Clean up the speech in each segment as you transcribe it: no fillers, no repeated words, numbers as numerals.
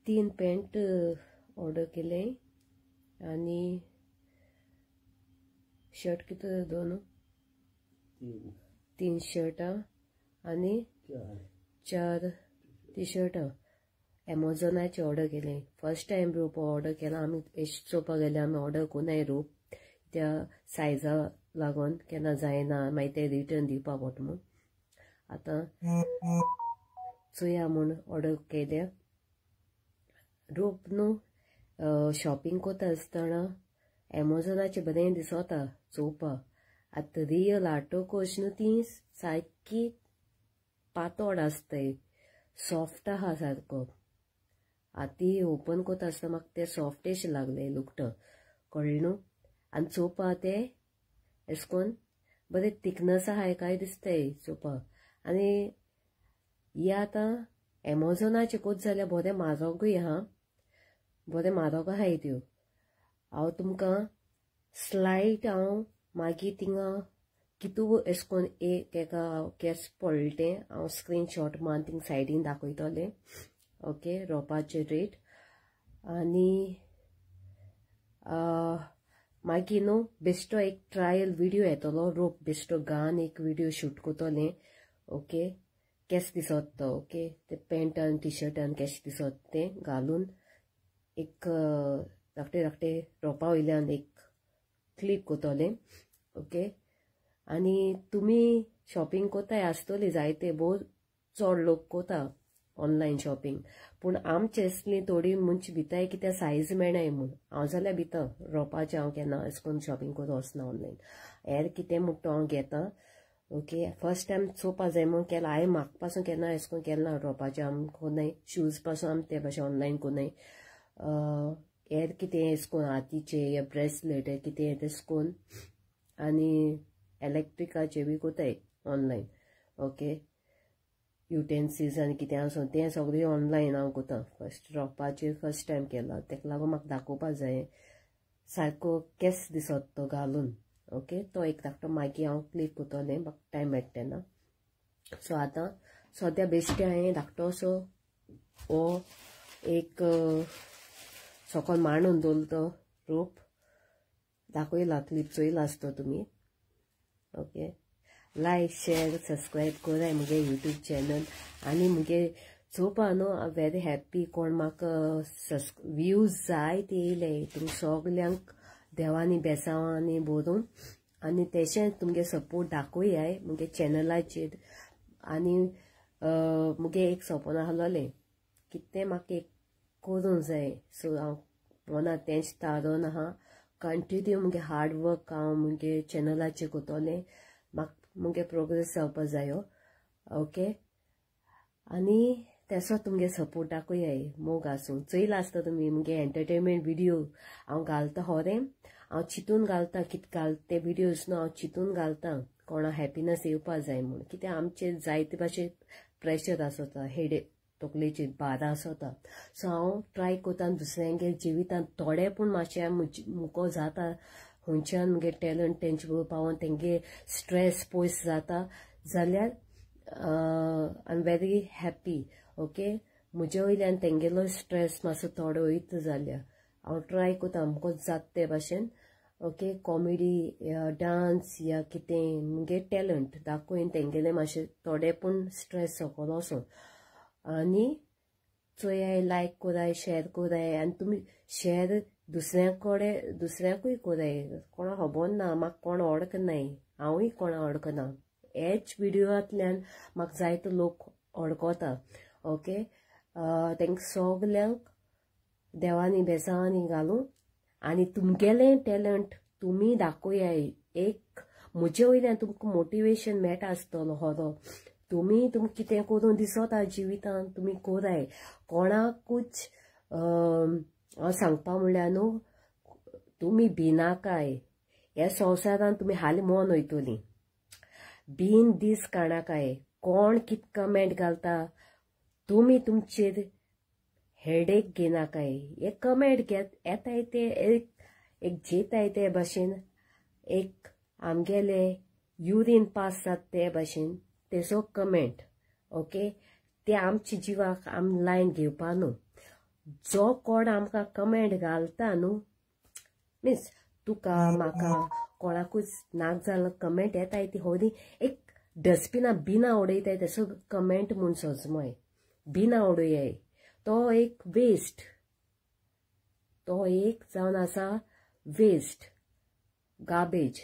3 pant order केले आनी shirt कितले दोन 3 शर्टां आनी 4 टी शर्टां एमेझॉनाचे ऑर्डर केले. फर्स्ट टायम रोप ऑर्डर केला. आमी एश चोवपाक गेल्यार आमी ऑर्डर कोनाय रोप त्या सायजा लागून केन्ना जायना, मागीर ते रिटर्न दिवपाक पडटा म्हूण. आतां चोया म्हूण ऑर्डर केल्या. रोप न्हू शॉपिंग कोता आसतना एमेझॉनाचें बरें दिसता चोवपाक. आतां रियल हाडटकच न्हू ती सारकी पातळ आसताय, सॉफ्ट आहा सारको. आतां ती ओपन कोता आसतना म्हाका तें सॉफ्टेश लागलें लुगटां, कळ्ळें न्हू. आनी चोवपा तें एशें कोन्न बरें थिकनस आहाय काय दिसताय चोवपाक. आनी हे आतां एमेझॉनाचें कोत जाल्यार बरें म्हारगूय आहा, बरें म्हारग आहाय त्यो. हांव तुमकां स्लायड हांव मागीर थिंगा कितू एशें कोन्न एक एका केस पडलें तें हांव स्क्रीनशॉट मारून थिंगा सायडीन दाखयतलें. Okay, रोपाचे rate. आनी मागीर न्हू बेश्टो एक ट्रायल विडियो येतलो, रोप बेश्टो गान एक विडियो शूट कोतलें. ओके, केस दिसत तो. ओके, ते पॅन्ट आनी टी शर्टान केश दिसत तें घालून एक धाकटे धाकटे रोपा वयल्यान एक क्लिप कोतलें. ओके, आनी तुमी शॉपिंग कोताय आसतली जायते, भोव चड लोक कोता ऑनलायन शॉपिंग, पूण आमचे आसली थोडी मनशां भिताय की त्या सायज मेळनाय म्हूण. हांव जाल्यार भिता रोपाचें, हांव केन्ना अशें करून शॉपिंग करूं वचना ऑनलायन. हेर कितें म्हणटा हांव घेता. ओके, फर्स्ट टायम चोवपा जाय म्हूण केलां. हांवें म्हाका पासून केन्ना अशें करून केलें ना रोपाचें. आमी कोनाय शूज पासून आमी ते भाशेन ऑनलायन कोनाय. हेर कितें अशें करून हातीचे या ब्रेसलेट कितें तेशें करून आनी इलेक्ट्रिकाचे बी कोताय ऑनलायन. ओके, युटेन्सिल्स आनी कितें आसूं तें सगळें ऑनलायन हांव कोता. फर्स्ट रोपाचेर फर्स्ट टायम केलां, तेका लागून म्हाका दाखोवपा जाय सारको केस दिसत तो घालून. ओके, तो एक धाकटो मागीर हांव क्लिक कोतलें, म्हाका टायम मेळटा तेन्ना. सो आतां सद्या बेश्टें हांवें धाकटो असो हो एक सकयल मांडून दवरलो तो रोप दाखयला, क्लिप चोयला आसतो तुमी. ओके, लायक शेर सबस्क्रायब कराय मुगे यूट्यूब चॅनल. आनी मुगे चोवपा न्हू हांव वेरी हॅप्पी. कोण म्हाका व्यूज जाय ते येयले. तुमकां सगल्यांक देवांनी बेसांवांनी भरून आनी तेशेंच तुमगे सपोर्ट दाखोयाय मुगे चॅनलाचेर. आनी मुगे एक सपन आसलोलें कितें म्हाका एक करूंक जाय, सो हांव मना तेंच थारोवन आहा. कंटिन्यू मुगे हार्ड वर्क हांव मुगे चॅनलाचेर कोतोलें, म्हाका मुगे प्रोग्रेस जावपा जायो. ओके, आनी तेसो तुमगे सपोर्ट दाखोयाय, मोग आसूं. चोयला आसता तुमी मुगे एंटरटेनमेंट विडियो हांव घालता होरें, हांव चिंतून घालता कितें घालता ते विडियोज न्हू, हांव चिंतून घालता कोणा हॅपिनस येवपा जाय म्हूण. कित्याक आमचेर जायते भाशेन प्रेशर आसता, हेडेक तकलेचेर बादा आसता. सो हांव ट्राय कोता दुसऱ्यांगे जिवितांत थोडे पूण मातशें मुको जाता खंयच्यान मुगे टॅलंट तेंचे बरोबर पावोन तेंगे स्ट्रेस पयस जाता जाल्यार I am very happy. Okay, म्हजे वयल्यान तेंगेलो स्ट्रेस मातसो थोडो वयता जाल्यार हांव ट्राय कोता मुको जाता ते भाशेन. ओके, कॉमेडी या डांस या कितें मुगे टॅलंट दाखोवन तेंगेलें मातशें थोडे पूण स्ट्रेस सकयल वचूं. आनी चोयाय, लायक कराय, शेर कराय. आनी तुमी शेर दुसऱ्या कडेन दुसऱ्याकूय कराय. कोणा खबर ना, म्हाका कोण वळखनाय, हांवूय कोणा वळखना. हेच विडियोंतल्यान म्हाका जायतो लोक वळखता. ओके, तांकां सगल्यांक देवांनी बेसांवांनी घालूं आनी तुमगेलें टॅलंट तुमी दाखोयाय. एक म्हजे वयल्यान तुमकां मोटिवेशन मेळटा आसतलो खरो. तुमी तुमकां कितें करूं दिसता जिवितांत तुमी कराय. कोणाकूच हांव सांगपा म्हणल्यार न्हू, तुमी भिनाकाय. ह्या संवसारांत तुमी हालीं मन वयतलीं, बीन दीस काणाकाय. कोण कितें कमेंट घालता तुमी तुमचेर हेडेक घेनाकाय. हे कमेंट घेत येताय ते एक एक जेताय ते भाशेन, एक आमगेले युरीन पास जाता ते भाशेन तेजो कमेंट. ओके, ते आमच्या जिवाक आमी लायन घेवपा न्हू. जो कोण आमकां कमेंट घालता न्हू, मिन्स तुका म्हाका कोणाकूच नाक जालो कमेंट येताय ती होदी एक डस्टबिना बिना उडयताय तसो कमेंट म्हूण सजमय बिना उडयाय, तो एक वेस्ट, तो एक जावन आसा वेस्ट, गार्बेज.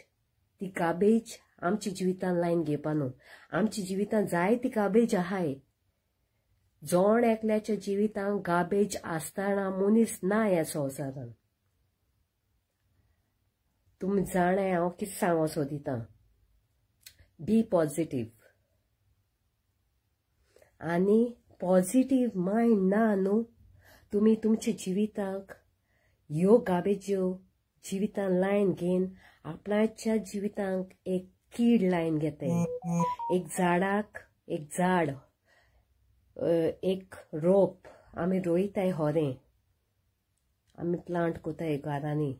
ती गार्बेज आमच्या जिवितान लायन घेवपा न्हू. आमच्या जिवितान जाय ती गार्बेज आहाय. जण एकल्याच्या जिवितान गार्बेज आसतना मनीस ना ह्या संवसारान. तुमी जाणाय हांव कितें सांगो सोदितां. बी पॉजिटीव. आनी पॉजिटीव मायंड ना न्हू, तुमी तुमच्या जिविताक ह्यो गार्बेज्यो जिवितान लायन घेवन आपणाच्या जिवितांक एक कीड लायन घेताय. एक झाडाक एक झाड, एक रोप आमी रोयताय होरें, आमी प्लांट कोताय घरांनी,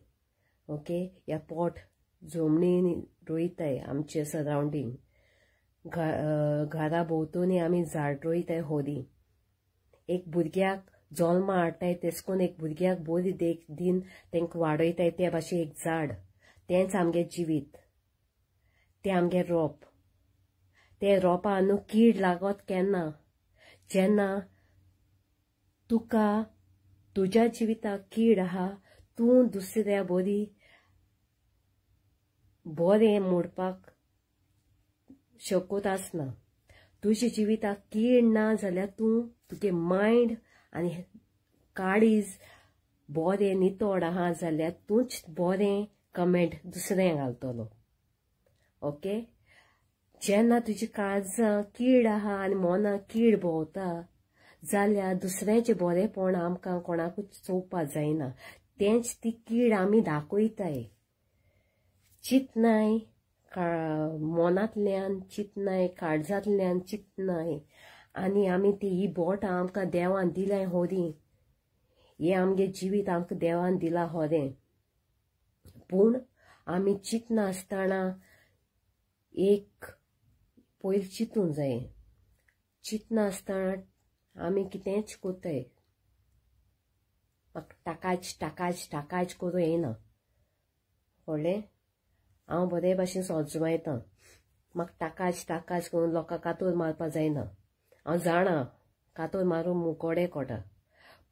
ओके, या पॉट जमनीन रोयताय आमचे सरावंडींग, घरा भोंवतणी आमी झाड रोयताय होरी. एक भुरग्याक जल्मा हाडटाय तेश कोन्न एक भुरग्याक बरी देख दीन तांकां वाडयताय ते भाशेन एक झाड, तेंच आमगे जिवीत, तें आमगे रोप. ते रोपा न्हू कीड लागत केन्ना, जेन्ना तुका तुज्या जिविताक कीड आहा, तूं दुसऱ्या बरी बरें मोडपाक शकत आसना. तुज्या जिविताक कीड ना जाल्यार तूं तुगे मायंड आनी काळीज बरें नितळ आहा जाल्यार तूंच बरें कमेंट दुसऱ्यांक घालतलो. ओके, जेन्ना तुजी काळजां कीड आहा आनी मनां कीड भोंवता जाल्यार दुसऱ्याचें बरेंपण आमकां कोणाकूच चोवपाक जायना. तेंच ती कीड आमी दाखयताय. चिंतनाय मनांतल्यान, चिंतनाय काळजांतल्यान चिंतनाय, आनी आमी ती ही बोटां आमकां देवान दिलाय होरी, हें आमगे जिवीत आमकां देवान दिलां होरें. पूण आमी चिंतनासतना एक पयलीं चिंतूंक जाय. चिंतनासतना आमी कितेंच कोताय, म्हाका टाकाच टाकाच टाकाच करूं येना. कळ्ळें? हांव बरे भाशेन सोजमायतां, म्हाका टाकाच टाकाच करून लोकांक कातोर मारपाक जायना. हांव जाणा कातोर मारूंक मुकोडे कोटा,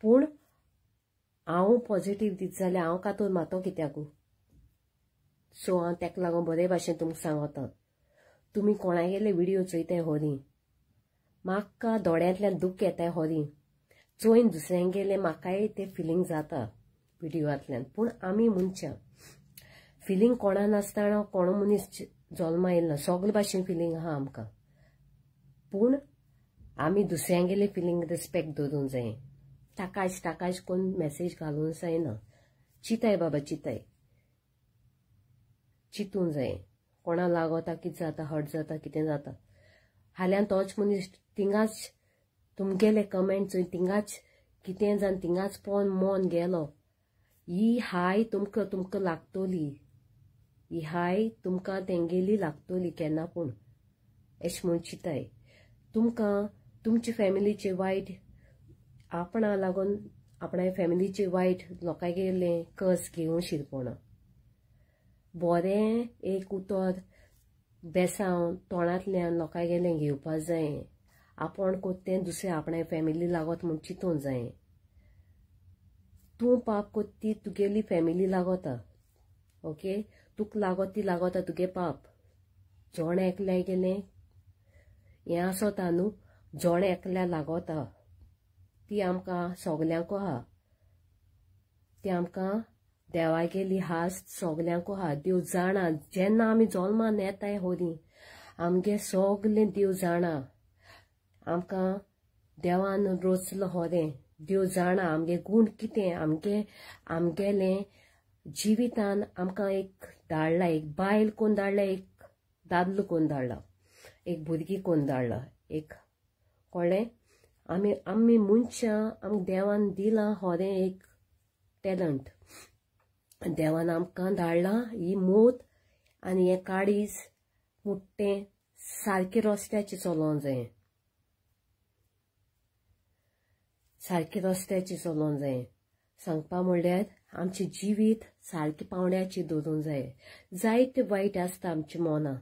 पूण हांव पॉजिटीव दित जाल्यार हांव कातोर मारतो कित्याकू. सो हांव ताका लागून बरे भाशेन तुमकां सांगता, तुमी कोणागेले विडियो चोयताय होरी, म्हाका दोळ्यांतल्यान दुख्ख येताय होरी चोयन दुसऱ्यांगेले, म्हाकाय ते फिलींग जाता विडियोंतल्यान. पूण आमी मनशां फिलींग कोणा नासतना कोण मनीस जल्मा येयला, सगळे भाशेन फिलींग आहा आमकां. पूण आमी दुसऱ्यांगेले फिलींग रिस्पेक्ट दवरूंक जाय. टाकाच टाकाच कोण मॅसेज घालूंक जायना. चिंताय बाबा, चिंताय, चिंतूंक जाय कोणा लागता कितें जाता, हर्ट जाता, कितें जाता. हाल्यान तोच मनीस तिंगाच तुमगेले कमेंट चोय तिंगाच कितें जावन तिंगाच पोवन मन गेलो. ही हाय तुमकां तुमकां लागतली, ही हाय तुमकां तेंगेली लागतली केन्ना. पूण अशें म्हूण चिंताय. तुमकां तुमचे फॅमिलीचे वायट आपणा लागून आपणा फॅमिलीचे वायट लोकांगेले कस घेवंक शिरपणा. बरें एक उतर बेसांव तोंडांतल्यान लोकांगेलें घेवपाक जाय. आपूण कोत्ता तें दुसऱ्या आपणा फॅमिली लागत म्हूण चिंतूंक जाय. तूं पाप कोत्ता ती तुगेली फॅमिली लागता. ओके, तुका लागत ती लागता तुगे पाप. जण एकल्या गेलें हें आसता न्हू, जण एकल्या लागता ती आमकां सगल्यांकू आहा. ती आमकां देवागेली हास सगल्यांकू आहा. देव जाणा जेन्ना आमी जल्मान येताय होरी आमगे सगलें देव जाणा. आमकां देवान रचलो होरें, देव जाणा आमगे गूण कितें, आमगे आमगेलें जिवितान आमकां एक धाडला, एक बायल कोण धाडला, एक दादलो कोण धाडला, एक भुरगीं कोण धाडला, एक कळ्ळें. आमी आमी मनशां आमकां देवान दिलां होरें एक टॅलंट. देवान आमकां धाडलां ही मोत आनी हें काळीज मुट्टें सारकें रस्त्याचेर चलोवंक जाय. सारकें रस्त्याचेर चलोवंक जाय. सांगपा म्हणल्यार आमचें जिवीत सारकें पावंड्याचेर दवरूंक जाय. जायते वायट आसता आमच्या मनां,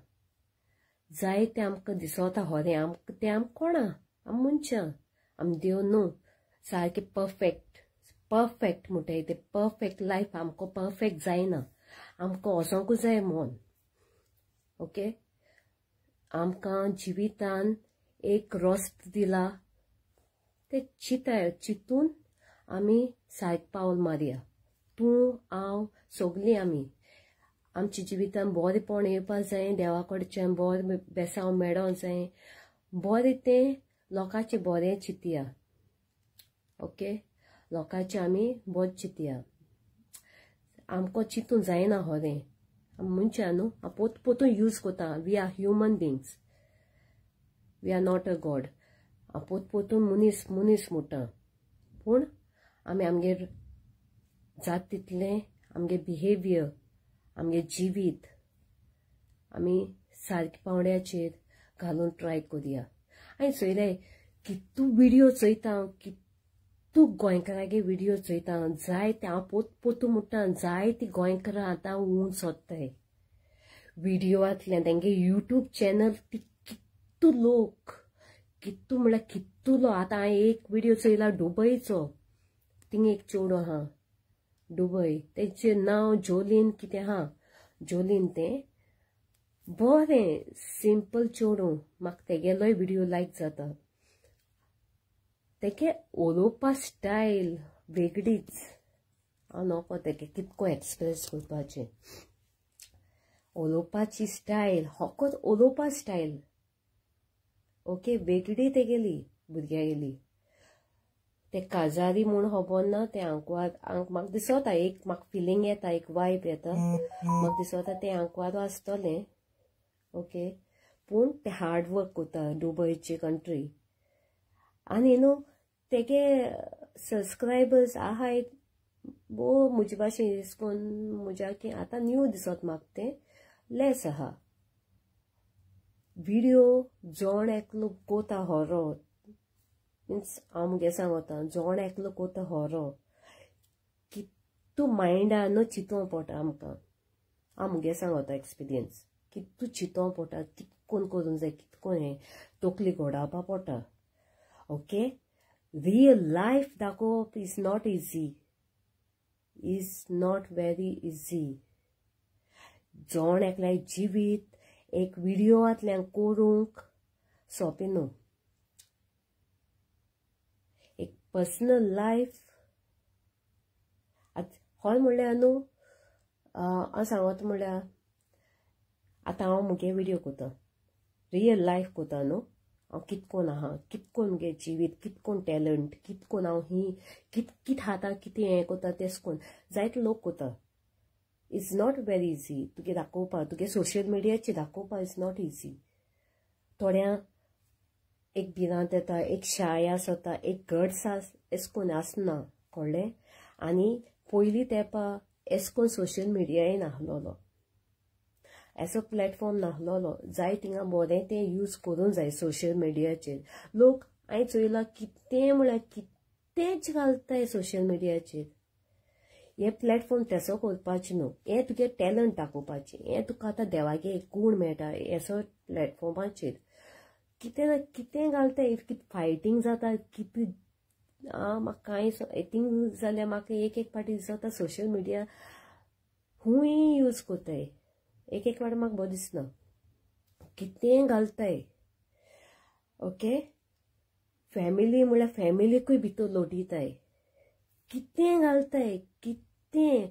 जायते आमकां दिसता होरें, आमकां तें आमकां कोणा, आमी मनशां, आमी देव न्हू. सारकें परफेक्ट परफेक्ट म्हणटाय तें परफेक्ट लायफ आमकां परफेक्ट जायना, आमकां वचोंकूच जाय मन. ओके, आमकां जिवितान एक रस्तो दिला, ते चिंताय, चिंतून आमी सारकें पावल मारया. तूं हांव सगलीं आमी आमच्या जिवितान बरेंपण येवपा जाय, देवा कडच्यान बरें बेसांव मेळोंक जाय, बरें तें लोकांचें बरें चिंतया. ओके, लोकांचें आमी बरें चिंतया. आमकां चिंतूंक जायना होरें, आमी मनशां न्हू, पोत पोतून यूज कोता. We are human beings, we are not a god. पोत पोतून मनीस मनीस म्हणटा, पूण आमी आमगेर जात तितलें आमगे बिहेवियर, आमगे जिवीत आमी सारकें पावंड्याचेर घालून ट्राय करुया. हांवें चोयलें कितू विडियो चोयता हांव, कितू गोंयकारागे विडियो चोयता हांव, जायते हांव पोत पोतू म्हणटा, जायती गोंयकारां आतां उंच सोदताय विडियोआंतल्यान. तेंगे यूट्यूब चॅनल ती कितू लोक, कितू म्हणल्यार कितू लोक. आतां हांवें एक विडियो चोयला दुबयचो, थिंग एक चेडो आहा दुबय, तेचें नांव जोलीन कितें आहा, जोलीन तें बरें सिंपल चेडूं, म्हाका तेगेलोय विडियो लायक जाता. तेगे उलोवपा स्टायल वेगळीच, हांव नको तेगे कितको एक्सप्रेस करपाचें. उलोवपाची स्टायल, फकत उलोवपा स्टायल ओके वेगळी तेगेली भुरग्यांगेली. ते काजारी म्हूण खबर ना, ते आंकवार म्हाका दिसता, एक म्हाका फिलींग येता, एक वायब येता, म्हाका दिसता तें आंकवार आसतलें. ओके, पूण ते हार्ड वर्क करता दुबयची कंट्री. आनी न्हू तेगे सबस्क्रायबर्स आहाय भोव म्हजे भाशेन इसकोन म्हज्या की आतां न्यू दिसत म्हाका तें लेस आहा. विडियो जोण एकलो कोता होरो, मिन्स हांव मुगे सांगता, जोण एकलो कोता होरो कितू मायंडा न्हू चिंतूंक पडटा आमकां. हांव मुगे सांगता एक्सपिरियन्स, कितू चिंतूंक पडटा, कितकोन करूंक जाय, कितकोन हें तकली घोडावपा पडटा. ओके, रियल लायफ दाखोवप is not easy, is not very easy. जोण एकल्या जिवीत एक विडियोआंतल्यान करूंक सोंपें न्हू. एक पर्सनल लायफ आतां हय म्हणल्यार न्हू, हांव सांगता म्हणल्यार आतां हांव मुगे विडियो करता, रियल लायफ करता न्हू. हांव कितकोन आहा, कितकोन मुगे जिवीत, कितकोन टॅलंट, कितकोन हांव ही कित कित हाता कितें हें करता तें कोन जायते लोक करता. It's not very easy तुगे दाखोवपा, तुगे सोशल मिडियाचेर दाखोवपा it's not easy. थोड्या एक भिरांत येता, एक शाय आसता, एक गट्स एस कोन आसना, कळ्ळें. आनी पयलीं तेंपा एस कोन सोशल मिडियाय नासलोलो, एसो प्लॅटफॉर्म नासलोलो. जाय थिंगा बरें तें यूज करूंक जाय सोशल मिडियाचेर. लोक हांवें चोयलां कितें म्हळ्यार कितेंच घालताय सोशल मिडियाचेर. हे प्लॅटफॉर्म तेसो करपाचें न्हू, हें तुगे टॅलंट दाखोवपाचें, हें तुका आतां देवागे एक गूण मेळटा हेसो प्लॅटफॉर्माचेर. कितें ना कितें घालताय, कितें फायटींग जाता, कितें म्हाका कांय थिंग जाल्यार म्हाका एक एक फावटी दिसता सोशल मिडिया खूंय यूज करताय, एक एक फावटी म्हाका बरें दिसना, कितें घालताय. ओके, फॅमिली म्हणल्यार फॅमिलीकूय भितर लोटयताय, कितें घालताय कितें.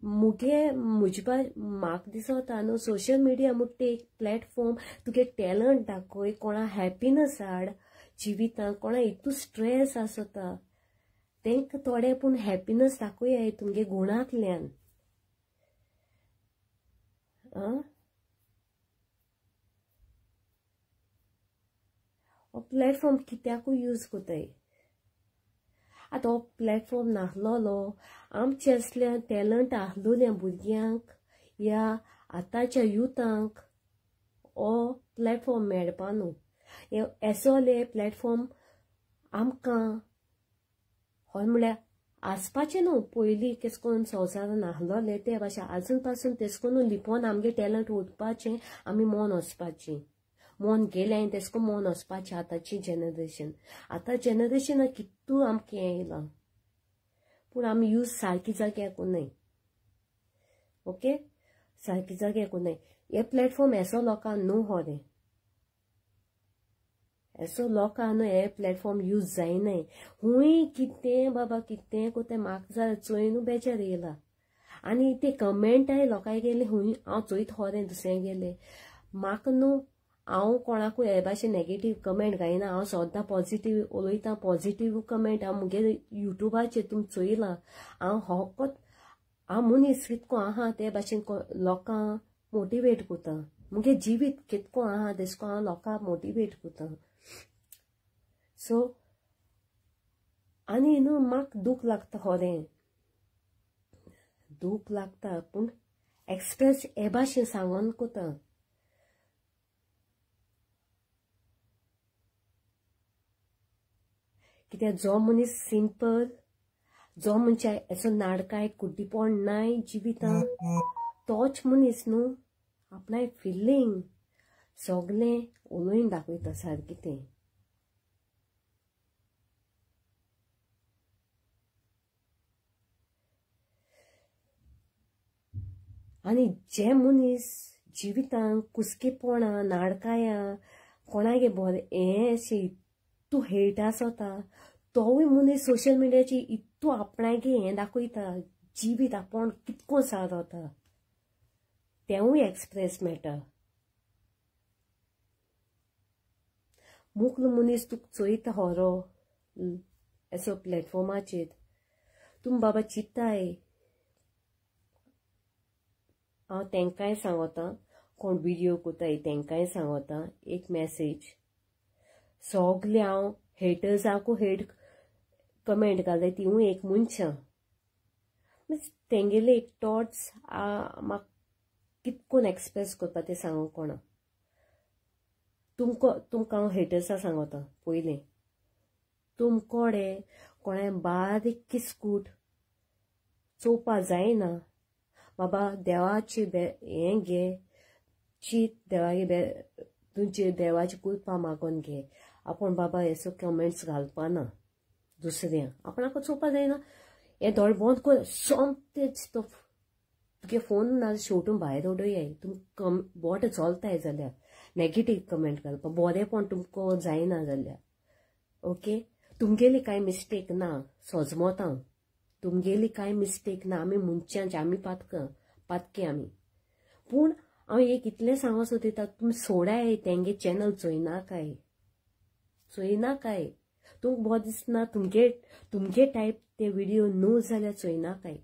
मुगे म्हजे म्हाका दिसता न्हू सोशल मिडिया म्हणटा एक प्लॅटफॉर्म तुगे टॅलंट दाखय, कोणा हॅपिनस हाड जिवितांत, कोणा इतू स्ट्रेस आसता तांकां थोडे पूण हॅपिनस दाखोवया तुमगे गुणांतल्यान. हो प्लॅटफॉर्म कित्याकूय यूज करताय. आतां हो प्लॅटफॉर्म नासलोलो आमचे असल्या टॅलंट आसलोल्या भुरग्यांक या आतांच्या युथांक हो प्लॅटफॉर्म मेळपा न्हू. एसोले प्लॅटफॉर्म आमकां हय म्हळ्यार आसपाचें न्हू पयलीं केस करून संवसारान आसलोले ते भाशेन आजून पासून तेस करून लिपोवन आमगे टॅलंट उरपाचें, आमी मोन वचपाचें, मोन गेलें आनी तेस करून मोन वचपाचें. आतांची जनरेशन, आतां जनरेशनाक कितू आमकां हें येयलां, पूण आमी यूज सारकी जाग्याक कोन्नाय. ओके, सारकी जाग्याक कोन्नाय. हे प्लॅटफॉर्म एसो लोकांक न्हू हो रे, एसो लोकांक न्हू हे प्लॅटफॉर्म यूज जायनाय. हुंय कितें बाबा कितें कोत्ताय म्हाका जाल्यार चोय न्हू बेजार येयला. आनी ते कमेंटाय लोकांक गेले हुंय हांव चोयत हो रे दुसऱ्या गेले. म्हाका न्हू हांव कोणाकूय हे भाशेन नेगेटीव कमेंट घायना, हांव सद्दां पॉझिटीव उलयतां, पॉझिटीव कमेंट हांव मुगे युट्यूबाचेर तुमी चोयलां. हांव होकत हांव मनीस कितको आहा ते भाशेन लोकांक मोटिवेट करता, मुगे जिवीत कितको आहा तेसको हांव लोकांक मोटिवेट करता. सो आनी न्हू म्हाका दूख लागता खरें, दूख लागता, पूण एक्सप्रेस हे भाशेन सांगोन कोता. कित्याक जो मनीस सिंपल, जो मनशा असो नाडकाय कुड्डीपण नाय जिवितां, तोच मनीस न्हू आपणाय फिलींग सगलें उलोवन दाखयता सारकें तें. आनी जे मनीस जिवितांत कुस्केपणां नाडकायां कोणागे बरें हें अशें इतू हेट आसता, तोवूय मनीस सोशल मिडियाचेर इतू आपणागे हें दाखयता, जिवीत आपूण कितको सारता तेवूय एक्सप्रेस मेळटा. मुकलो मनीस तुका चोयता हरो असो प्लॅटफॉर्माचेर, तुमी बाबा चिंताय. हांव तेंकांय सांगता, कोण व्हिडियो कोताय तेंकांय सांगता एक मॅसेज, सगळे हांव हेटर्साकू हेट कमेंट घालताय तिवूय एक मनशां, तेंगेले एक टॉट्स म्हाका कितकोन एक्सप्रेस करपा तें सांगूंक कोणा. तुमकां हांव हेटर्सां सांगता पयलें, तुमकोडे कोणाय बारीक किस्कूट चोवपा जायना बाबा, देवाचे हें घे चीत, देवागे तुमचे देवाची कुलपा मागोन घे, आपूण बाबा हेसो कमेंट्स घालपाना दुसऱ्यांक, आपणाक चोवपा जायना. हे दोळे बंद कर, सोमतेच तो तुगे फोन ना शेवटून भायर उडोयाय. तुमकां बोट चलताय जाल्यार नेगेटीव कमेंट घालपा, बरेंपण तुमकां जायना जाल्यार ओके. तुमगेली कांय मिस्टेक ना, सोजमोत हांव, तुमगेली कांय मिस्टेक ना, आमी मनशांचे आमी पातके आमी. पूण हांव एक इतलें सांगो सोदिता, तुमी सोडाय तेंगे चॅनल चोयनाकाय, चोयनाकाय. तुमकां बरो दिसना तुमगे टायप ते व्हिडियो न्हू जाल्यार चोयनाकाय.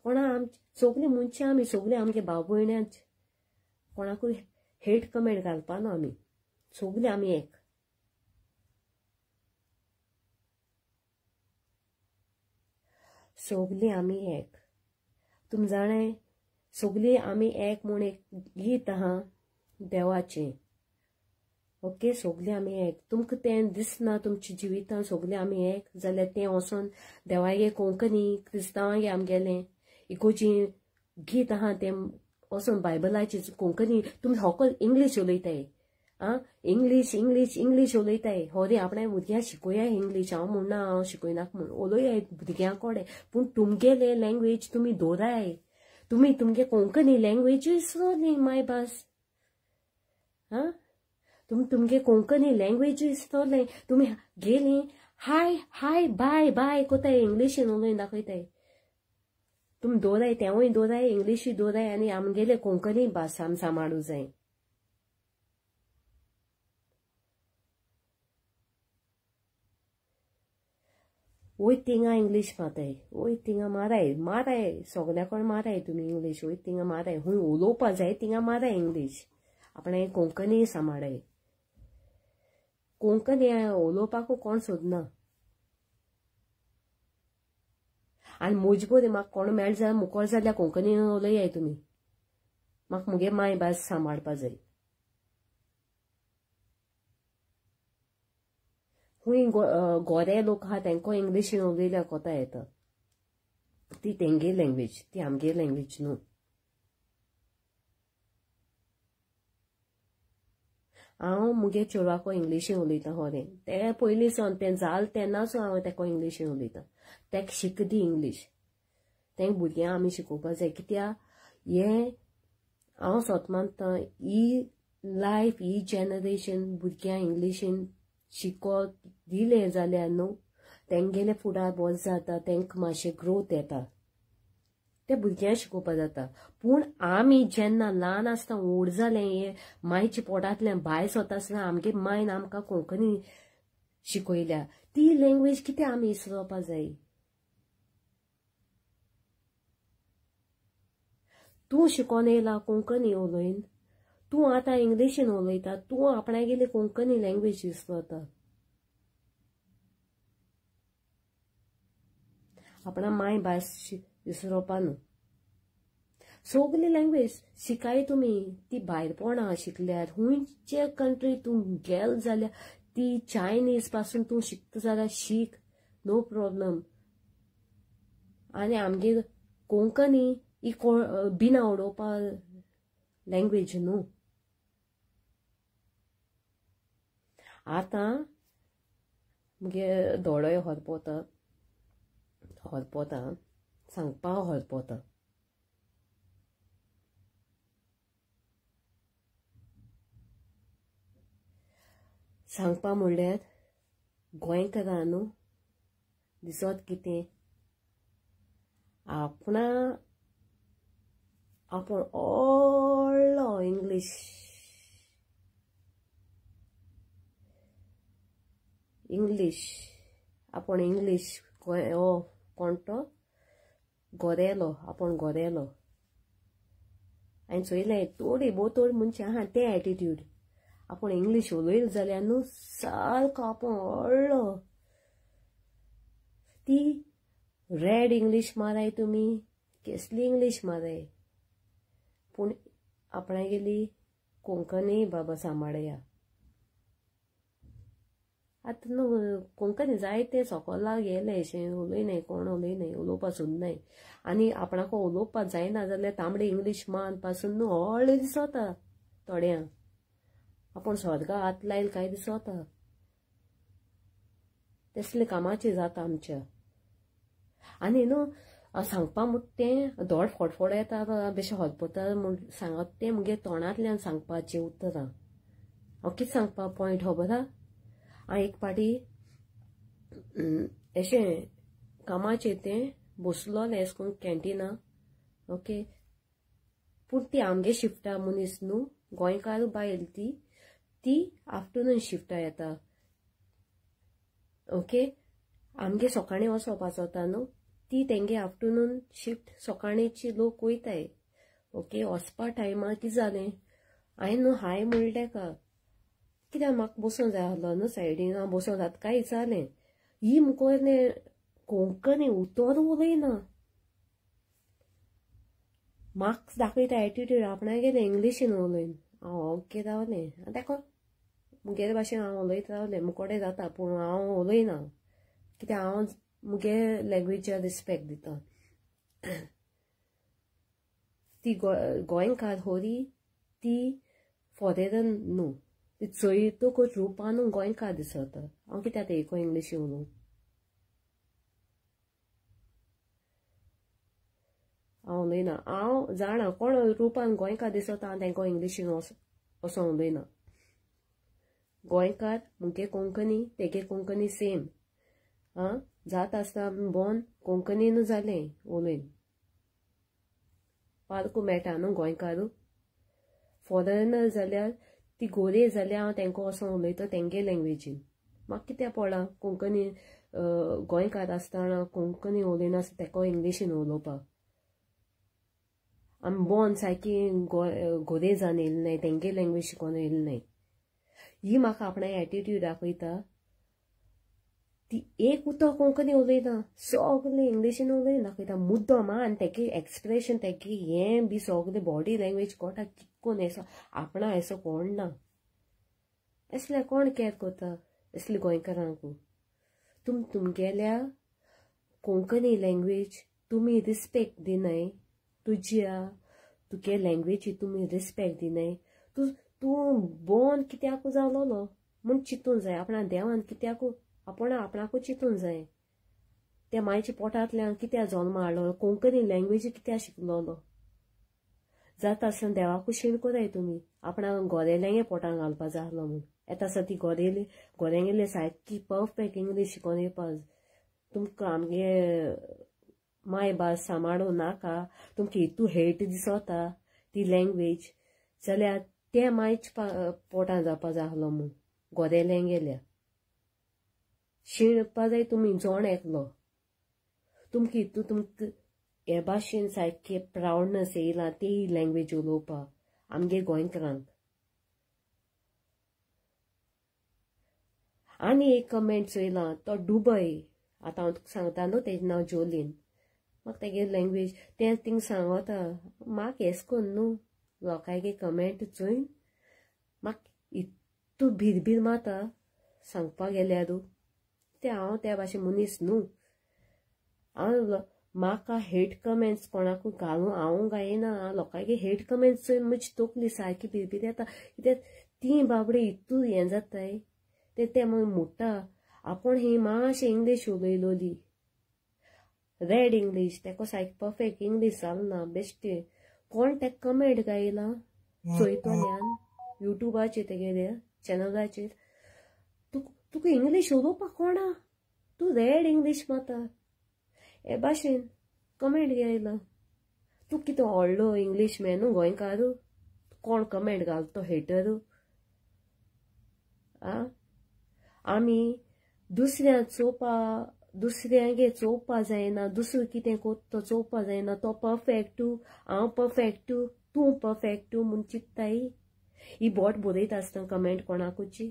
कोणा आम सगळीं मनशां आमी सगळीं आमगे भाव भयण्यांच, कोणाकूय हेट कमेंट घालपा ना आमी, सगळीं आमी एक. सगळीं आमी एक, तुमी जाणाय सगळीं आमी एक म्हूण एक गीत आहा देवाचें. ओके, सगळीं आमी एक. तुमकां तें दिसना तुमच्या जिवितांत सगळीं आमी एक जाल्यार तें वचोन देवागे कोंकणी क्रिस्तांवागे आमगेलें इगोजी गीत आहा तें वचोन बायबलाची कोंकणी तुमी होकल इंग्लीश उलयताय, आं इंग्लीश इंग्लीश इंग्लीश उलयताय. हो रे आपणा भुरग्यांक शिकोया इंग्लीश, हांव म्हणना हांव शिकयनाक म्हूण, उलया भुरग्यां कडेन, पूण तुमगेले लँग्वेज तुमी दवराय, तुमी तुमगे कोंकणी लँग्वेजूय विसरली मायभास. आं तुमी तुमगे कोंकणी लँग्वेजूय विसरले, तुमी गेली हाय हाय बाय बाय कोताय इंग्लिशीन उलोवन दाखयताय. तुमी दवराय तेवूय दवराय, इंग्लिशूय दवराय, आनी आमगेले कोंकणी भास आमी सांबाळूं जाय. वय थिंगा इंग्लीश माताय, वय थिंगा माराय माराय सगल्या कोण माराय तुमी इंग्लीश, वय थिंगा माराय, हुंय उलोवपा जाय थिंगा माराय इंग्लीश, आपणें कोंकणी सांबाळाय. कोंकणी उलोवपाकू कोण सोदना. आनी मजबूर म्हाका कोण मेळ जाल्यार मुकोळ जाल्यार कोंकणी उलयाय तुमी, म्हाका मुगे माय भास सांबाळपा जाय. खूंय गोरे लोक आहा तेंको इंग्लिशीन उलयल्यार कोता येता. ती तेंगे लँग्वेज, ती आमगे लँग्वेज न्हू. हांव मुगे चेडवाको इंग्लिशीन उलयता खरें, तें पयलीं सावन तें जालें तेन्नासून हांव तेका इंग्लिशीन उलयता. तेका शिक दी इंग्लीश, तेंक भुरग्यांक आमी शिकोवपाक जाय. कित्याक हें हांव स्वता मानता, ही लायफ ही जनरेशन भुरग्यांक इंग्लिशीन शिकोत दिलें जाल्यार न्हू तेंगेले फुडार बरो जाता, तेंकां मातशें ग्रोथ येता, ते भुरग्यांक शिकोवपाक जाता. पूण आमी जेन्ना ल्हान आसतना व्हड जालें, हे मायच्या पोटांतल्यान भायर सरता आसतना आमगे मायन आमकां कोंकणी शिकयल्या, ती लँग्वेज कितें आमी विसरोवपा जाय. तूं शिकोन येयला कोंकणी उलयन, तूं आतां इंग्लिशीन उलयता, तूं आपणागेली कोंकणी लँग्वेज विसरता. आपणा माय भास विसरोवपा न्हू. सगली लँग्वेज शिकाय तुमी, ती भायरपणां शिकल्यार खंयचे कंट्री तूं गेल जाल्यार ती चायनीज पासून तूं शिकता जाल्यार शीक, नो प्रॉब्लम. आनी आमगे कोंकणी ही बिना उडोवपा लँग्वेज न्हू. आतां मुगे दोळोय हरपोता हरपोता, सांगपा हरपोता. सांगपा म्हणल्यार गोंयकारां न्हू दिसत कितें आपणा आपूण व्हडलो इंग्लीश इंग्लीश आपूण इंग्लीश हो कोण तो गोरेलो, आपूण गोरेलो. हांवें चोयलें थोडी भोव थोडी मनशां आहा तें एटिट्यूड, आपूण इंग्लीश उलयलें जाल्यार न्हू सारको आपूण व्हडलो. ती रेड इंग्लीश माराय तुमी, केसली इंग्लीश माराय, पूण आपणागेली कोंकणी बाबा सांबाळया. आतां न्हू कोंकणी जायते सोकोला गेले अशें उलयनाय, कोण उलयनाय, उलोवपा सोदनाय. आनी आपणाको उलोवपा जायना जाल्यार तांबडी इंग्लीश मान पासून न्हू व्हडलें दिसता थोड्यांक, आपूण स्वर्गा हात लायल काय दिसता. तसले कामाचें जाता आमच्या. आनी न्हू सांगपा म्हूण तें धोड फटफट येता, बेशें हरपता म्हूण सांगत तें मुगे तोंडांतल्यान सांगपाचें उतरां. हांव कितें सांगपा पॉयंट खबर आहा. हांव एक पाटी अशें कामाचेर तें बसलोलें अशें करून कॅन्टिना, ओके. पूण ती आमगे शिफ्टा मनीस न्हू, गोंयकार बायल ती, ती आफ्टरनून शिफ्टा येता, ओके. आमगे सकाळीं वचपाचो जाता न्हू, ती तेंगे आफ्टरनून शिफ्ट सकाळींची लोक वयताय, ओके. वचपा टायमार कितें जालें, हांवें न्हू हाय म्हणलें तेका, कित्याक म्हाका बसूंक जाय आसलो न्हू सायडीन, हांव बसूंक जाता काय विचारलें. ही मुको कोंकणी उतर उलयना, म्हाका दाखयता एटिट्यूड आपणागेलें इंग्लिशीन उलयन. हांव ओके रावलें, आनी तेका मुगेले भाशेन हांव उलयत रावलें. मुकोडे जाता पूण हांव उलयना, कित्याक हांव मुगे लँग्वेजा रिस्पेक्ट दिता. ती गोंयकार होरी, ती फॉरेनर न्हू, ती चोयतकच रुपान गोंयकार दिसता. हांव कित्याक तेको इंग्लिशी उलोवं, हांव उलयना. हांव जाणा कोण रुपान गोंयकार दिसता, हांव तेंको इंग्लिशीन असो उलयना. गोंयकार मुगे कोंकणी तेगे कोंकणी सेम. आं जाता आसतना आमी बोन कोंकणीनू जालें उलयन, पारकू मेळटा न्हू गोंयकारू. फॉरेनर जाल्यार ती गोरे जाल्यार हांव तेंको असो उलयता तेंगे लँग्वेजीन. म्हाका कित्याक पडलां कोंकणी गोंयकार आसतना कोंकणी उलयना आसतना तेको इंग्लिशीन उलोवपाक. आमी बोन सारकी गोरे जावन येयले नाय, तेंगे लँग्वेज शिकोन येयले नाय. ही म्हाका आपणा एटिट्यूड दाखयता. ती एक उतर कोंकणी उलयना, सगळें इंग्लिशीन उलयना दाखयता मुद्दम. आनी तेगे एक्सप्रेशन तेगे हें बी सगळें बॉडी लँग्वेज कोटा कितकोन येसो आपणा येसो कोण ना. असले कोण कॅर करता, असले गोंयकारांकू तुमगेल्या कोंकणी लँग्वेज तुमी रिस्पेक्ट दिनाय, तुज्या तुगे लँग्वेजी तुमी रिस्पेक्ट दिनाय, तूं तूं बोन कित्याकू जालोलो म्हूण चिंतून जाय. आपणा देवान कित्याकू आपूण आपणाकू चिंतून जाय. त्या मायच्या पोटांतल्यान कित्याक जल्म हाडलो, कोंकणी लँग्वेजी कित्याक शिकलोलो. जाता आसतना देवाकू शीण कोराय तुमी आपणाक गोरेल्यांगे पोटांत घालपा जाय आसलो म्हूण. येता आसतना ती गोरेली गोऱ्यांगेली सारकी परफेक्ट इंग्लीश शिकोन येवपा. तुमकां आमगे मायभास सांबाळूं नाका, तुमकां हितू हेट दिसता ती लँग्वेज, जाल्यार ते मायच्या पोटांत जावपा जाय आसलो म्हूण गोरेल्यांगेल्या. शिणपा जाय तुमी जोण एकलो. तुमकां हितू तुमकां हे भाशेन सारकें प्रावडनस येयला ती लँग्वेज उलोवपाक आमगे गोंयकारांक. आनी एक कमेंट चोयला तो दुबय, आतां हांव तुका सांगता न्हू तेजें नांव जोलीन, म्हाका तेगे लँग्वेज तें थिंग सांगता म्हाका येस कोन्न न्हू लोकांगे कमेंट चोयन म्हाका इतू भिरभीर मारता सांगपाक गेल्यार. तें हांव त्या भाशेन मनीस न्हू. हांव म्हाका हेट कमेंट्स कोणाकूय घालूं हांव गायना. लोकांगे हेट कमेंट्स चोयन म्हजी तकली सारकी भिरभीर येता. कित्याक तीं बाबडी इतू हें जाताय ते ते मागीर म्हणटा आपूण ही मातशें इंग्लीश उलयलोली, रेड इंग्लीश, तेका सारकी परफेक्ट इंग्लीश जालना बेश्टी. कोण तेका कमेंट गायला चोयतल्यान युट्यूबाचेर तेगेल्या चॅनलाचेर, तुका इंग्लीश उलोवपाक कोणा, तूं रेड इंग्लीश माता हे भाशेन कमेंट गायला. तूं कितें व्हडलो इंग्लीश मॅन न्हू गोंयकार, कोण कमेंट घालतो हेटर. आ आमी दुसऱ्या चोवपा दुसऱ्यांगे चोवपा जायना, दुसरो कितें कोत्ता तो चोवपा जायना, तो परफेक्ट हांव परफेक्ट तूं परफेक्ट म्हूण चिंत्ताय. ही बोट बरयता आसतना कमेंट कोणाकूची,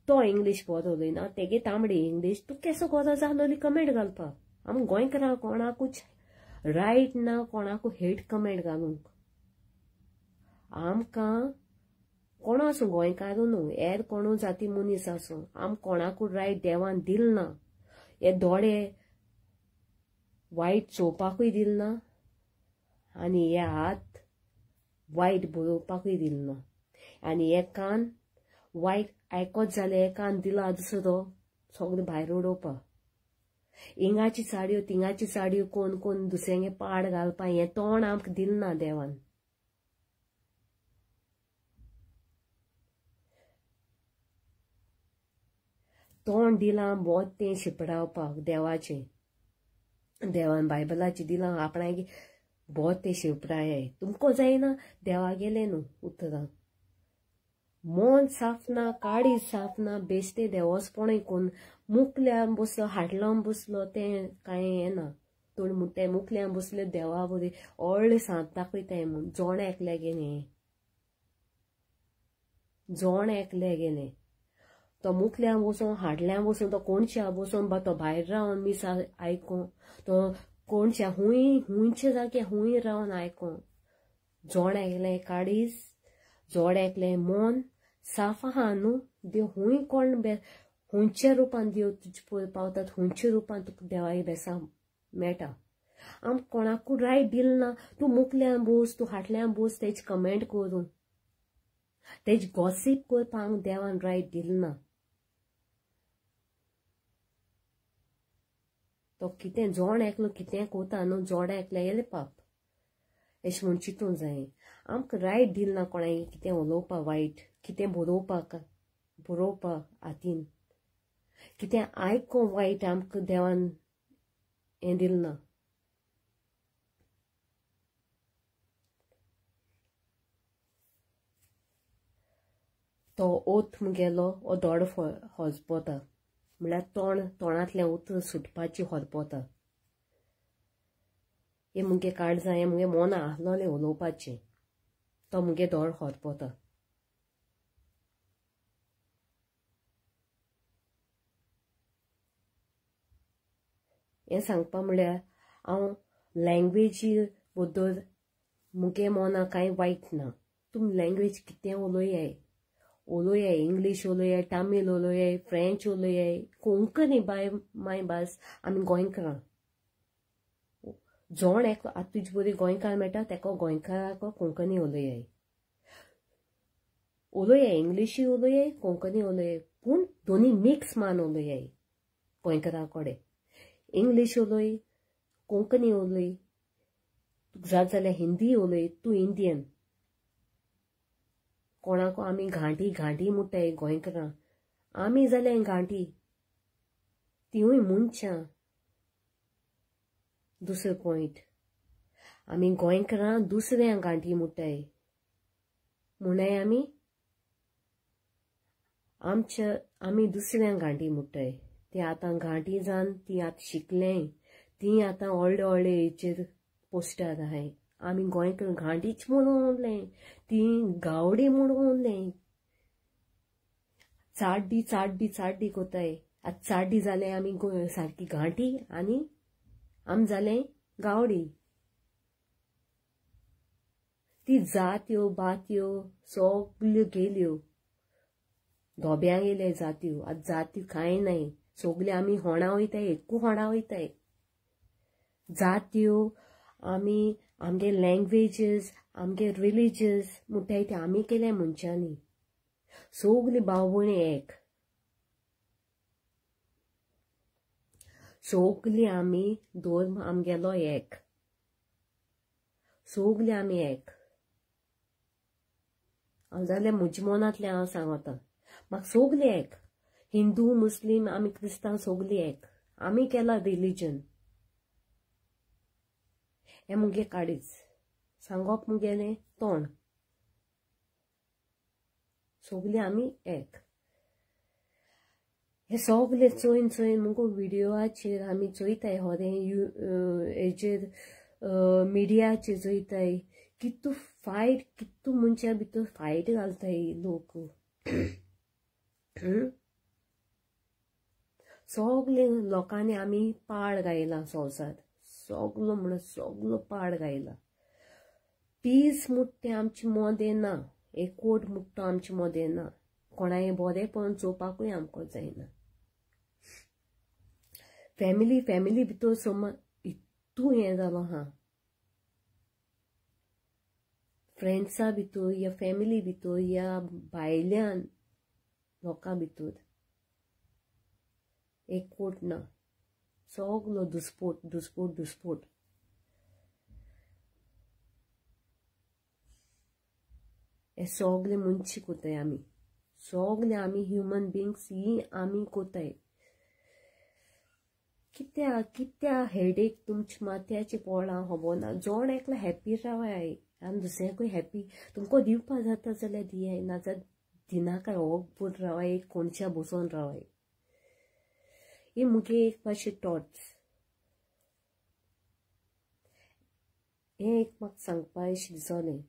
तो इंग्लीश बरो उलयना तेगे तांबडी इंग्लीश, तूं केसो गरज आसलोली कमेंट घालपाक. आमी गोंयकारांक कोणाकूच रायट ना कोणाकू हेट कमेंट घालूंक. आमकां कोण आसूं गोंयकार न्हू हेर कोणू जाती मनीस आसूं, आम कोणाकूय रायट देवान दिल ना. हे दोळे वायट चोवपाकूय दिल ना आनी हे हात वायट बरोवपाकूय दिल ना आनी हे कान वायट आयकत जाल्यार हे कान दिला दुसरो सगळें भायर उडोवपाक. हिंगाची साडयो तिंगाची साडयो कोण कोण दुसऱ्यांगे पाड घालपाक हें तोंड आमकां दिल ना देवान. तोंड दिलां बोत तें शिपडावपाक देवाचें, देवान बायबलाचें दिलां आपणागे बोत तें शिपडाय. तुमकां जायना देवा गेलें न्हू उतरां. मन साफ ना, काळीज साफ ना, बेश्टें देवसपणूय कोन्न मुकल्यान बसलो हाडल्यान बसलो तें कांय येना. तोण म्हणटाय मुकल्यान बसले देवा बरी व्हडलें सांत दाखयताय म्हूण. जोण एकल्या गेलें, जोण एकल्या गेलें. तो मुखल्यान बसून हाडल्यान बसून तो कोणच्या बसून बा तो भायर रावन मिसा आयकूं, तो कोणच्या हुंय हुंयच्या जाग्यार हुंय रावन आयकूं. जोड एकलें काळीज, जोड एकलें मन साफ आहा न्हू. देव हुंय कोण हुंयच्या रुपान देव तुजे पयर पावतात, हुंयच्या रुपान तुका देवागे बेसां मेळटा. आमकां कोणाकूय रायट दिल ना तूं मुखल्यान बस तूं हाटल्यान बस तेज कमेंट करून तेज गॉसीप करपाक आमकां देवान रायट दिल ना. तो कितें जोड एकलो कितें कोता न्हू, जोड एकलें गेलें पाप अशें म्हूण चिंतूंक जाय. आमकां रायट दिल ना कोणाक कितें उलोवपाक वायट, कितें बरोवपाक बरोवपाक हातीन, कितें आयकोंक वायट आमकां देवान हें दिल ना. तो ओत मुगेलो हो दोड हजपोता म्हळ्यार तोंड तोंडांतलें उतर सुटपाची हरपोता. हे मुगे काळजां हें मुगे मना आसलोलें उलोवपाचें, तो मुगे दोड हरपोता. हें सांगपा म्हळ्यार हांव लँग्वेजी बद्दल मुगे मना कांय वायट ना. तुमी लँग्वेज कितें उलयाय, उलोयाय, English उलोयाय, Tamil उलोयाय, French उलोयाय, Konkani bye my भास आमी गोंयकारां. जोण एक आतां तुजे बरी गोंयकार मेळटा तेका गोंयकाराक कोंकणी उलोयाय, उलोयाय इंग्लिशूय उलोयाय, कोंकणी उलोयाय, पूण दोनी मिक्स मान उलोयाय. गोंयकारां कडेन इंग्लीश उलोय, कोंकणी उलोय, तुका जात जाल्यार हिंदी उलोय, तूं इंडियन. कोणाक आमी घांटी घांटी म्हणटाय गोंयकारां, आमी जाल्यार घांटी, तिवूय मनशां. दुसरो पॉयंट, आमी गोंयकारां दुसऱ्यांक घांटी म्हणटाय, म्हणय आमी आमच्या आमी दुसऱ्यांक घांटी म्हणटाय. ती आतां घांटी जावन ती आतां शिकलें, ती आतां व्हडले व्हडले हेचेर पोस्टार आहाय. आमी गोंयकार घांटीच म्हणून उरलें, ती गावडी म्हणून उरलें. चाड्डी चाड्डी चाड्डी कोताय. आतां चाड्डी जालें आमी सारकी घांटी आनी आम जालें गावडी. ती जात्यो बात्यो सगल्यो गेल्यो, धोब्यांक येयले जात्यो. आतां जात्यो कांय नाय, सगळे आमी होणा वयताय, एकू होणा वयताय. जात्यो आमी आमगे लँग्वेजीस, आमगे रिलीजस म्हणटाय ते आमी केले मनशांनी. सगली भाव भयणी एक, सगली आमी धर्म आमगेलो एक, सगली आमी एक. हांव जाल्यार म्हज्या मनांतलें हांव सांगता, म्हाका सगली एक, हिंदू मुस्लीम आमी क्रिस्तांव सगली एक. आमी केला रिलीजन, हें मुगे काडीच सांगप मुगेलें तोंड. सगली आमी एक. हे सगले चोयन चोयन मुगो विडियोचेर आमी चोयताय, होरें हेजेर मिडियाचेर चोयताय, कितू फायट, कितू मनशां भितर फायट घालताय लोक. सगले लोकांनी आमी पाड गायला संवसार, सगलो म्हणून सगलो पाड गायला. पीस म्हणटा तें आमचे मोदें ना, एकवट म्हणटा आमचे मोदें ना, कोणाय बरेंपण चोवपाकूय आमकां जायना. फॅमिली फॅमिली भितर समज इतू हें जालो आहा, फ्रेंड्सा भितर या फॅमिली भितर या भायल्यान लोकां भितर एकवट ना, सगलो दुस्पोट दुस्पोट दुस्पोट. हे सगले मनशी कोताय आमी, सगले आमी ह्युमन बिंग्स ही आमी कोताय. कित्या कित्या हेडेक तुमच्या माथ्याचें पडलां खबर ना. जोण एकलो हॅप्पी रावाय आनी दुसऱ्याकूय हॅप्पी तुमकां दिवपा जाता जाल्यार दियाय, नाजाल्यार दिनाका, ओगपूर रावाय, एक कोणच्या बसोन रावाय. हे मुगे एक मातशे थॉट्स, हें एक म्हाका सांगपा अशें दिसलें.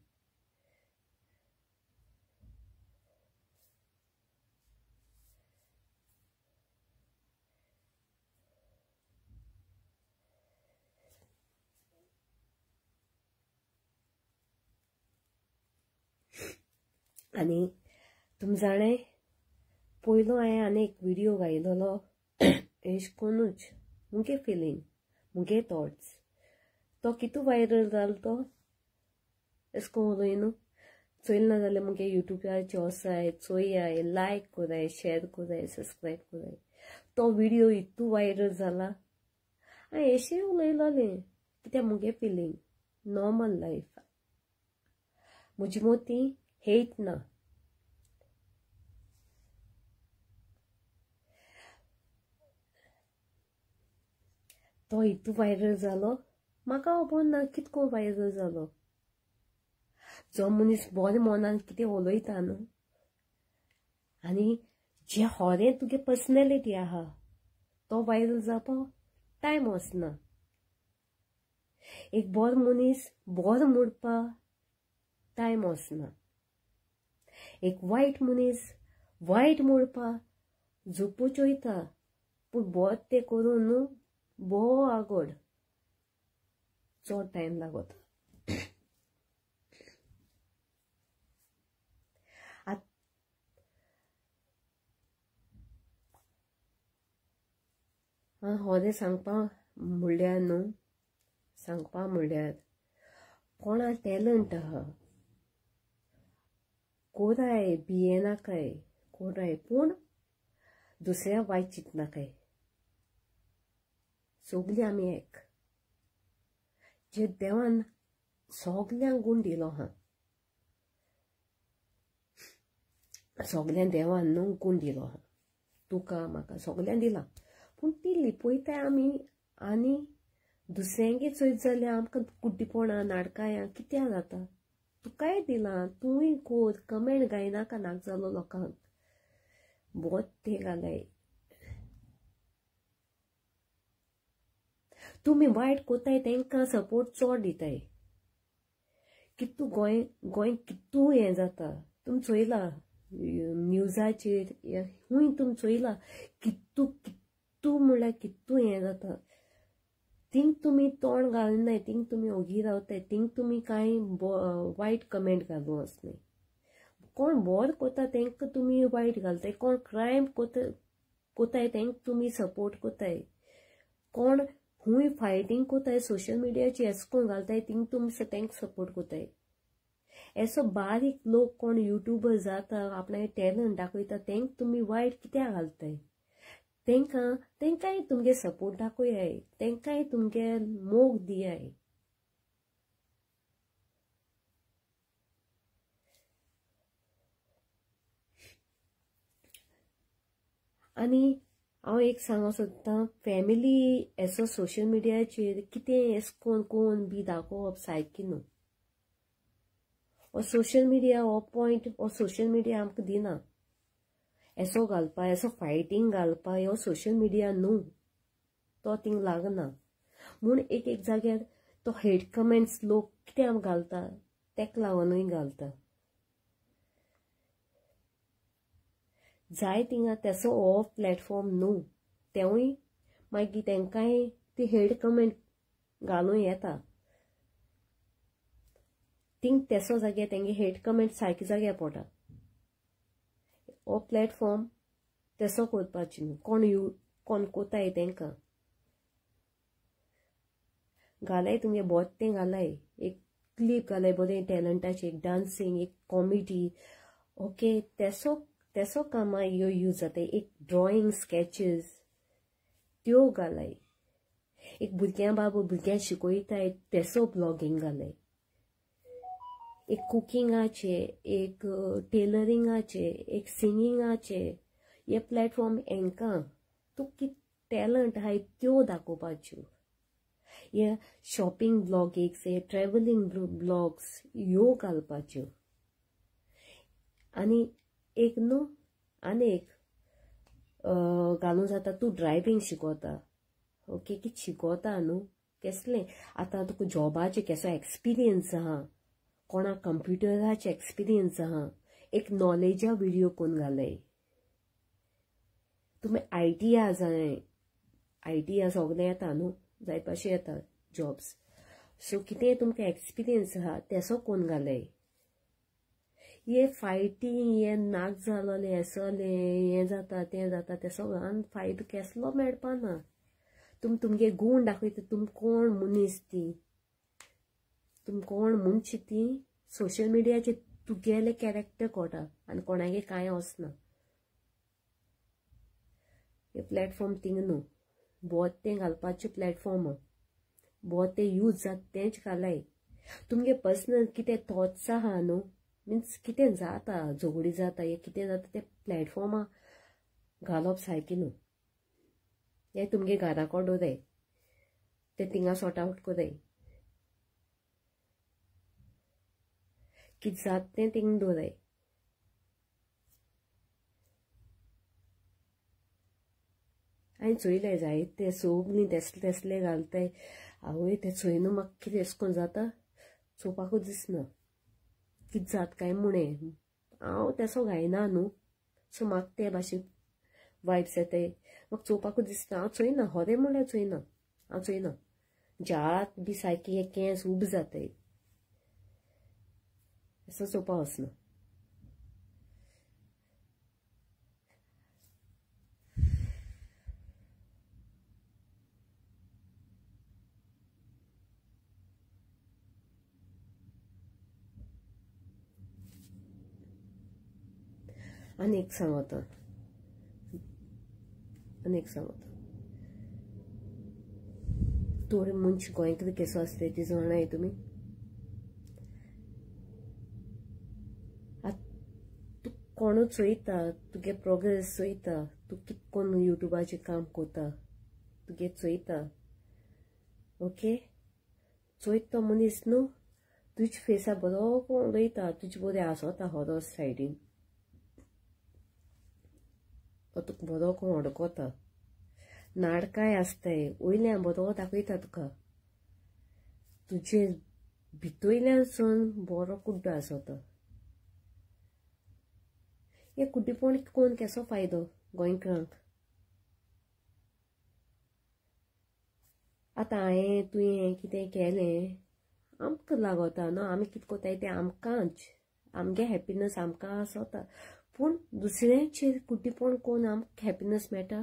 आनी तुमी जाणें पयलो हांवें आनी एक विडियो घायलेलो एश कोनूच मुगे फिलींग, मुगे थॉट्स, तो कितू वायरल जालो तो एश कोन उलय न्हू. चोयलें ना जाल्यार मुगे युट्यूबाचेर वचाय, चोयाय, लायक कराय, शेर कराय, सबस्क्रायब कराय. तो विडियो इतू वायरल जाला, हांवें एशें उलयलोलें कित्याक मुगे फिलींग नॉर्मल लायफ, म्हजी मोती हेट ना. तो इतू वायरल जालो, म्हाका खबर ना कितको वायरल जालो. जो मनीस बरें मनान कितें उलयता न्हू आनी जें खरें तुगे पर्सनॅलिटी आहा तो वायरल जावपाक टायम वचना. एक बरो मनीस बरो म्हणपाक टायम वचना, एक वायट मनीस वायट म्हणपाक झोपूच वयता, पूण बरें तें करून न्हू बरो आगोड चड टायम लागता. आतां होरें सांगपा म्हणल्यार न्हू, सांगपा म्हणल्यार कोणा टॅलंट आहा कोराय भियेनाकाय कोराय, पूण दुसऱ्या वायट चिंतनाकाय. सगलीं आमी एक, जे देवान सगल्यांक गूण दिलो आहा, सगल्यांक देवान न्हू गूण दिलो आहा, तुका म्हाका सगल्यांक दिला, पूण ती लिपयताय आमी. आनी दुसऱ्यांगे चोयत जाल्यार आमकां कुड्डीपणां नाटकां कित्याक जाता? तुकाय दिलां, तूंय कोर, कमेंट गायनाका नाक जालो लोकांक बोत ते घालाय. तुमी वायट कोताय तांकां सपोर्ट चड दिताय. कितू गोंय गोंय कितू हें जाता तुमी चोयला न्यूजाचेर, खूंय तुमी चोयला कितू कितू म्हणल्यार कितू हें जाता. थिंग तुमी तोंड घालनाय, थिंग तुमी ओगी रावताय, थिंग तुमी कांय वायट कमेंट घालूं वचनाय. कोण बोर कोता तांकां तुमी वायट घालताय, कोण क्रायम कोताय तांकां तुमी सपोर्ट कोताय, कोण खूंय फायटींग कोताय सोशल मिडियाचेर एस कोण घालताय थिंग तुमी तांकां सपोर्ट कोताय. एसो बारीक लोक कोण युट्यूबर जाता आपणागे टॅलंट दाखयता तांकां तुमी वायट कित्याक घालताय? तांकां तांकांय तुमगे सपोर्ट दाखयाय, तांकांय तुमगे मोग दियाय. आनी हांव एक सांगूंक सोदतां, फॅमिली एसो सोशल मिडियाचेर कितें एस कोण कोण बी दाखोवप सारकें न्हू. हो सोशल मिडिया हो पॉयंट हो सोशल मिडिया आमकां दिना एसो घालपा, एसो फायटींग घालपा हो सोशल मिडिया न्हू, तो थिंग लागना. म्हूण एक एक जाग्यार तो हेट कमेंट्स लोक कित्याक घालता तेका लागूनय घालता. जाय थिंगा तेसो हो प्लॅटफॉर्म न्हू, तेवूय मागीर तांकांय ती हेट कमेंट घालूं येता. थिंग तेसो जाग्यार तेंगे हेट कमेंट सारके जाग्यार पडटा. हो प्लॅटफॉर्म तेसो करपाचो न्हू, कोण you कोण कोताय तांकां घालाय तुमगे बोत तें घालाय, एक क्लीप घालाय बरें टॅलंटाचें, एक डांसींग, एक कॉमेडी, ओके तेसो तेसो कामां ह्यो यूज जाता. एक ड्रॉइंग स्कॅचीस त्यो घालाय, एक भुरग्यां बाबू भुरग्यांक शिकयताय तेसो ब्लॉगींग घालाय, एक कुकिंगाचे, एक टेलरिंगाचे, एक सिंगिंगाचे, हे प्लॅटफॉर्म हेंकां तूं कितें टॅलंट आहाय त्यो दाखोवपाच्यो. हे शॉपिंग ब्लॉगिंग्स, हे ट्रॅव्हलिंग ब्लॉग्स ह्यो घालपाच्यो. आनी एक न्हू आनी एक घालूं जाता, तूं ड्रायव्हींग शिकोता, ओके कितें शिकोता न्हू केसलें आतां तुका जॉबाचें केसो एक्सपिरियन्स आहा, कोणाक कंप्युटराचे एक्सपिरियन्स आहा, एक नॉलेजा विडियो कोण घालय. तुमी I T I जाय, I T I सगलें येता न्हू, जाय पाशे येता जॉब्स, सो कितें तुमकां एक्सपिरियन्स आहा तेसो कोण घालय. हे फायटींग हे नाक जालोलें हेसोलें हें जाता तें जाता तेसो घालून फायदो केसलो मेळपा ना. तुमी तुमगे गूण दाखयता, तुमी कोण मनीस ती, तुमी कोण मनशी ती सोशल मिडियाचेर तुगेलें कॅरेक्टर कळटा आनी कोणागे कांय वचना. हे प्लॅटफॉर्म थिंग न्हू, बोत तें घालपाचें प्लॅटफॉर्म, बोत तें यूज जाता तेंच घालाय. तुमगे पर्सनल कितें थॉट्स आहा न्हू, मिन्स कितें जाता झगडी जाता हें कितें जाता तें प्लॅटफॉर्मा घालप सारकें न्हू. हें तुमगे घरा कडेन दवराय, तें थिंगा सॉर्ट आवट कोराय, कितें जाता तें थिंग दवराय. हांवें चोयलें जायते सगलीं तेसले तेसले घालताय, आवय तें चोयनू म्हाका कितें अशें करून जाता, चोवपाकूच दिसना कितें जाता काय म्हूण. हांव तेसो घायना न्हू, सो म्हाका ते भाशेन वायब्स येताय, म्हाका चोवपाकूच दिसना. हांव चोयना, खरें म्हणल्यार चोयना, हांव चोयना. जाळात बी सारकी हे केंस उब जाताय, असो चोवपा वचना. आनी एक सांगता, आनी एक सांगता, थोडे मनश गोंयकार केसो आसता ती जाणाय तुमी. आतां तूं कोणूच चोयता, तुगे प्रोग्रेस चोयता, तूं कितें कोन्न युट्यूबाचेर काम कोता तुगे चोयता. ओके, चोयता तो मनीस न्हू तुजे फेसा बरो कोण उलयता, तुजे बरें आसता होरो सायडीन, तुका बरो कोण अडकता, नाडकाय आसताय वयल्यान बरो दाखयता तुका, तुजे भितरल्यान सून बरो कुड्डो आसता. हे कुड्डेपण कोण केसो फायदो गोंयकारांक? आतां हांवें तुवें कितें केलें आमकां लागता न्हू, आमी कितें कोताय तें आमकांच, आमगे हॅपिनस आमकां आसता. पूण दुसऱ्यांचेर कुड्डेपण कोण आमकां हॅपिनस मेळटा?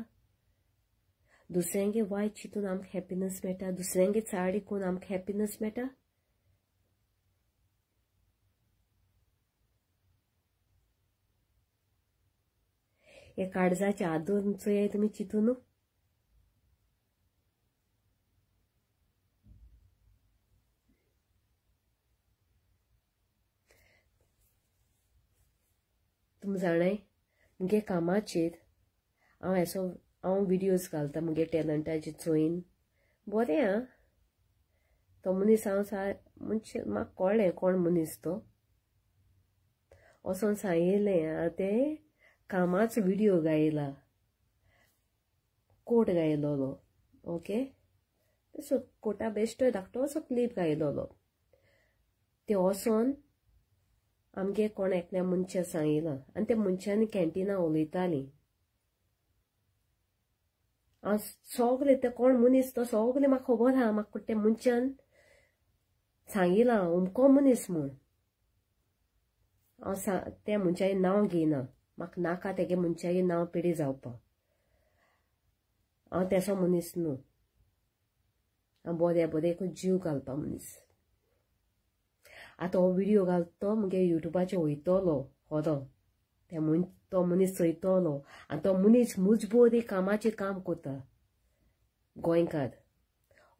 दुसऱ्यांगे वायट चिंतून आमकां हॅपिनस मेळटा? दुसऱ्यांगे चाडी कोण आमकां हॅपिनस मेळटा? हे काळजाचे आदर चोयाय तुमी चिंतून. तुमी जाणाय मुगे कामाचेर हांव असो हांव विडियोज घालता मुगे टॅलंटाचे चोयन बरें आं. तो मनीस हांव सा म्हणजे म्हाका कळ्ळें कोण मनीस तो, वचोन सांगिल्लें तें कामाचो विडियो गायला, कोट गायलोलो. ओके, सो कोटा बेश्टो धाकटो असो क्लीप गायलोलो. ते वचोन आमगे कोण एकल्या मनशा सांगिलां आनी त्या मनशांनी कॅन्टिना उलयतालीं. हांव सगळे ते कोण मनीस तो सगळे म्हाका खबर आहा, म्हाका त्या मनशान सांगिलां अमको मनीस म्हूण. हांव त्या मनशाचें नांव घेयना, म्हाका नाका तेगे मनशाचें नांव पेडी जावपाक. हांव तेसो मनीस न्हू, हांव बऱ्या बरें जीव घालपा मनीस. आतां हो विडियो घालता तो मुगे युट्यूबाचेर वयतलो होरो, तो मनीस चोयतलो आनी तो मनीस मुजबोरी कामाचेर काम कोता गोंयकार.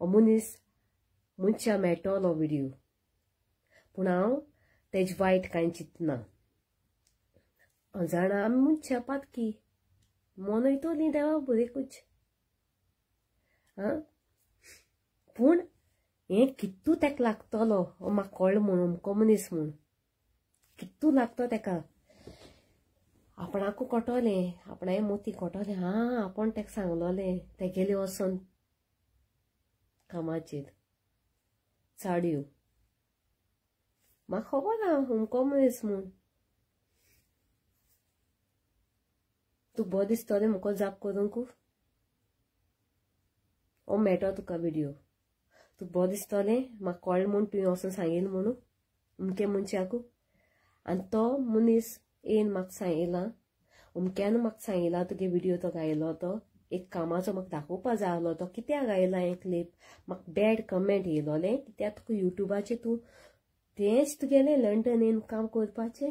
हो मनीस मनशां मेळटलो विडियो, पूण हांव तेजे वायट कांय चिंतना. हांव जाणा आमी मनशां पातकी मनयतलीं देवा बरेकूच. आं, पूण हें कितू तेका लागतलो हो म्हाका कळ्ळें म्हूण अमको मनीस म्हूण कितू लागतो तेका, आपणाकू कळटलें, आपणाय मोती कळटलें. हां, आपूण तेका सांगलोलें तेगेलें वचोन कामाचेर चाडयो, म्हाका खबर आहा अमको मनीस म्हूण. तुका बरें दिसतलें म्हाका जाप करूंक? हो मेळटलो तुका विडियो, तुका बरें दिसतलें म्हाका कळ्ळें म्हूण तुवें वचोन सांगिल्लें म्हणून अमके मनशाकू. आनी तो मनीस येवन म्हाका सांगिलां, अमक्यान म्हाका सांगिलां तुगे विडियो तो गायलो तो एक कामाचो म्हाका दाखोवपा जाय आहलो, तो कित्याक गायला हें क्लिप, म्हाका बॅड कमेंट येयलोलें कित्याक तुका युट्यूबाचेर तूं तेंच तुगेलें लंडन येवन काम करपाचें,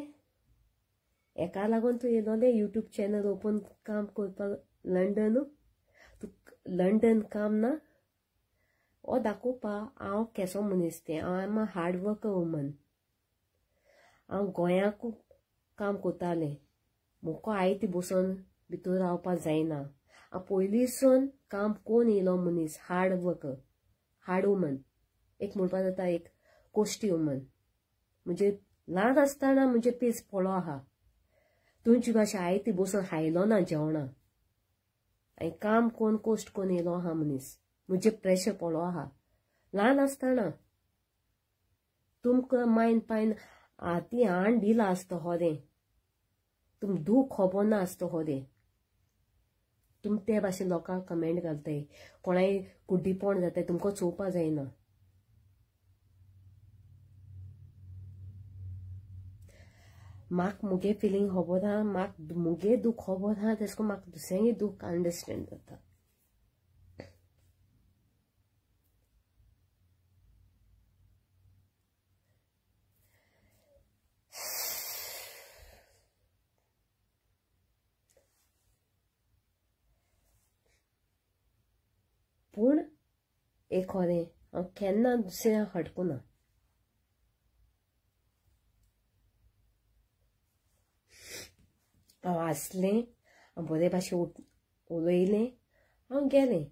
हेका लागून तूं येयलोलें युट्यूब चॅनल ओपन काम करपाक लंडन, तुका लंडन काम ना. हो दाखोवपा हांव केसो मनीस तें, हांव am a hard worker woman. हांव गोंयाकू काम कोतालें, म्हाका आयती बसोन भितर रावपाक जायना. हांव पयलींसून काम कोण येयलो मनीस, हार्ड वर्कर, हार्ड वुमन, एक म्हणपा जाता एक कोश्टी वुमन. म्हणजे ल्हान आसतना म्हणजे पेज पळो आहा, तुमची भाशा आयती बसून खायलो ना जेवणा, आनी काम कोण कोश्ट कोण येयलो आहा मनीस, म्हजे प्रेशर पडलो आहा ल्हान आसतना. तुमकां मायन पायन हाती हाण दिला आसता होरें, तुमकां दूख खबर ना आसता होरें. तुम ते भाशेन लोकांक कमेंट घालताय, कोणाय कुड्डीपण जाताय, तुमकां चोवपा जायना. म्हाका मुगे फिलींग खबर आहा, म्हाका मुगे दूख खबर आहा, तेश कोन्न म्हाका दुसऱ्यांगे दूख अंडरस्टँड जाता. एक खरें हांव केन्ना दुसऱ्यांक हटकुना. हांव आसलें, हांव बरे भाशेन उलयलें, हांव गेलें.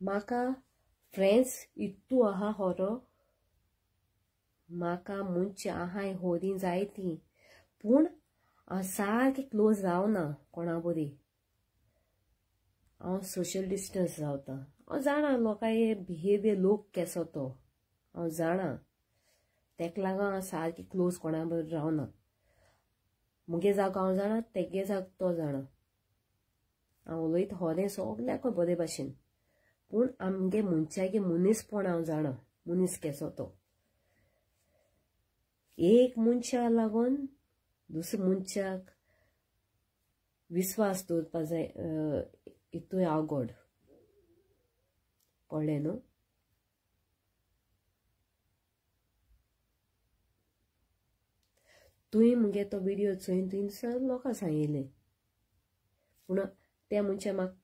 म्हाका फ्रेंड्स इतू आहा खरो, म्हाका मनशां आहाय होरी जायतीं, पूण हांव सारकें क्लोज रावना कोणा बरी. हांव सोशल डिस्टन्स रावता. हांव जाणा लोकांचे बिहेवियर, लोक केसो तो हांव जाणा, तेका लागून हांव सारकें क्लोज कोणा बरोबर रावना. मुगे जागो हांव जाणा, तेगे जागो तो जाणा. हांव उलयता खरें सगल्याक बरे भाशेन, पूण आमगे मनशागे मनीसपण हांव जाणा, मनीस केसो तो. एक मनशा लागून दुसऱ्या मनशाक विस्वास दवरपा जाय इतूय आवगड. कळ्ळें न्हू? तुवें मुगे तो विडियो चोयन तुवें दुसऱ्या लोकांक सांगिल्लें, पूण त्या मनशान म्हाका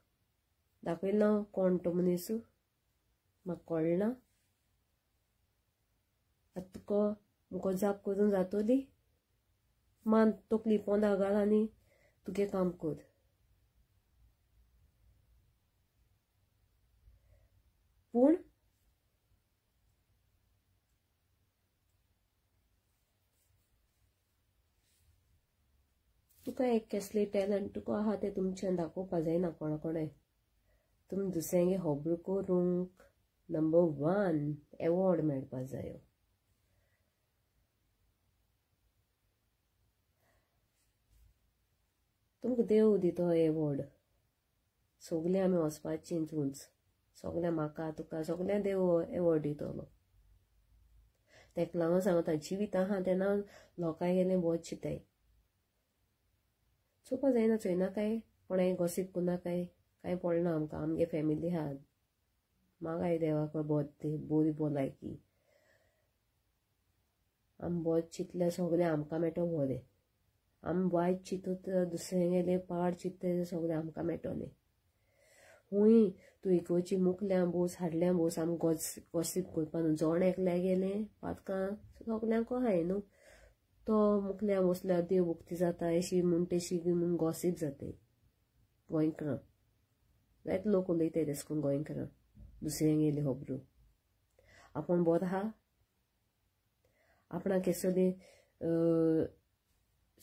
दाखयलो ना कोण तो मनीस, म्हाका कळ्ळें ना. आतां तुका मुको जाप करून जातोली, मान तकली पोंदा घाल आनी तुगे काम कर. पूण तुका एक केसले टॅलंट तुका आहा तें तुमच्यान दाखोवपा जायना कोणा कोणें. तुमी दुसऱ्यांगे खबरो करूंक नंबर 1 एवॉर्ड मेळपा जायो. तुमकां देव दितो एवॉर्ड. सगळे आमी वचपाची उंच, सगळ्या म्हाका तुका सगळ्या देव एवॉर्ड दितलो. तेका लागून सांगता जिवीत आहा तेन्ना लोकांगेलें बोत चिंताय. चोवपा जायना, चोयना काय कोणाय गॉसीप करना काय, कांय पडना आमकां. आमगे फॅमिली आहा, मागाय देवाक बोत ती बरी भलायकी. आमी बोत चिंतल्यार सगळें आमकां मेळटो बरें. आमी वायट चिंतूत दुसऱ्यांगेलें पाड चिंतता सगळें आमकां मेळटलें. हुंय तूं इगोची मुकल्या बोस हाडल्या बोस आमी गॉसीप करपा न्हू. जोण एकल्या गेलें पातकां सगल्यांक आहाय न्हू, तो मुकल्या बसल्यार देव भक्ती जाता अशी म्हूण तेशी म्हूण गॉसीप जाताय गोंयकारां. जायते लोक उलयताय तेश करून गोंयकारां दुसऱ्यांगेली खबरो. आपूण बरो आहा, आपणाक केसली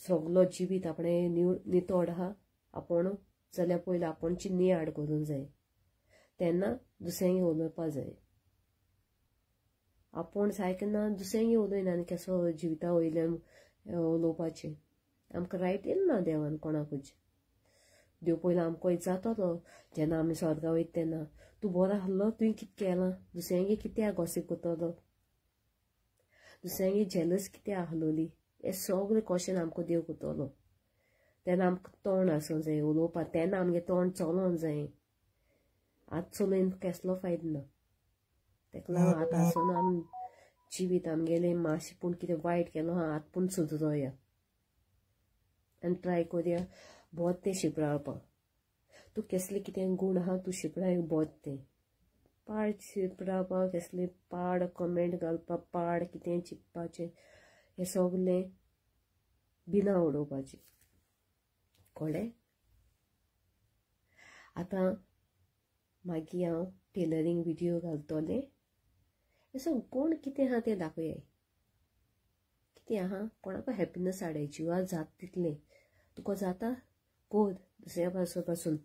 सगलो जिवीत आपणें नितळ आहा आपूण, जाल्यार पयलीं आपूणची नियाळ करूंक जाय, तेन्ना दुसऱ्यांक उलोवपा जाय. आपूण सारकें ना दुसऱ्यांक उलयना आनी केसो जिविता वयल्यान उलोवपाचें आमकां रायट येयलें ना देवान कोणाकूच. देव पयलीं आमकां जातलो जेन्ना आमी स्वर्गा वयता तेन्ना, तूं बरो आसलो, तुवें कितें केलां, दुसऱ्यांगे कित्याक गॉसीप करतलो, दुसऱ्यांगे जेलस कित्याक आसलोली, हें सगळें क्वेश्चन आमकां देव करतलो. तेन्ना आमकां तोंड आसूंक जाय उलोवपाक, तेन्ना आमगे तोंड चलोंक जाय. आतां चलोवन केसलो फायदो ना. तेका लागून आतां आसना आमी जिवीत आमगेलें मातशें पूण कितें वायट केलो आहा आतां पूण सुदरोया आनी ट्राय करया बोत तें शिंपडावपाक. तूं केसलें कितें गूण आहा तूं शिंपडाय बोत तें पाड शिंपडावपाक, केसलें पाड कमेंट घालपाक, पाड कितें चिंतपाचें, हें सगलें बिना उडोवपाचें. कळ्ळें? आतां मागीर हांव टेलरींग विडियो घालतलें. असो कोण कितें आहा तें दाखोवया, कितें आहा कोणाक हॅपिनस हाडाय, जिवा जाता तितलें तुका जाता कोर, दुसऱ्या पासून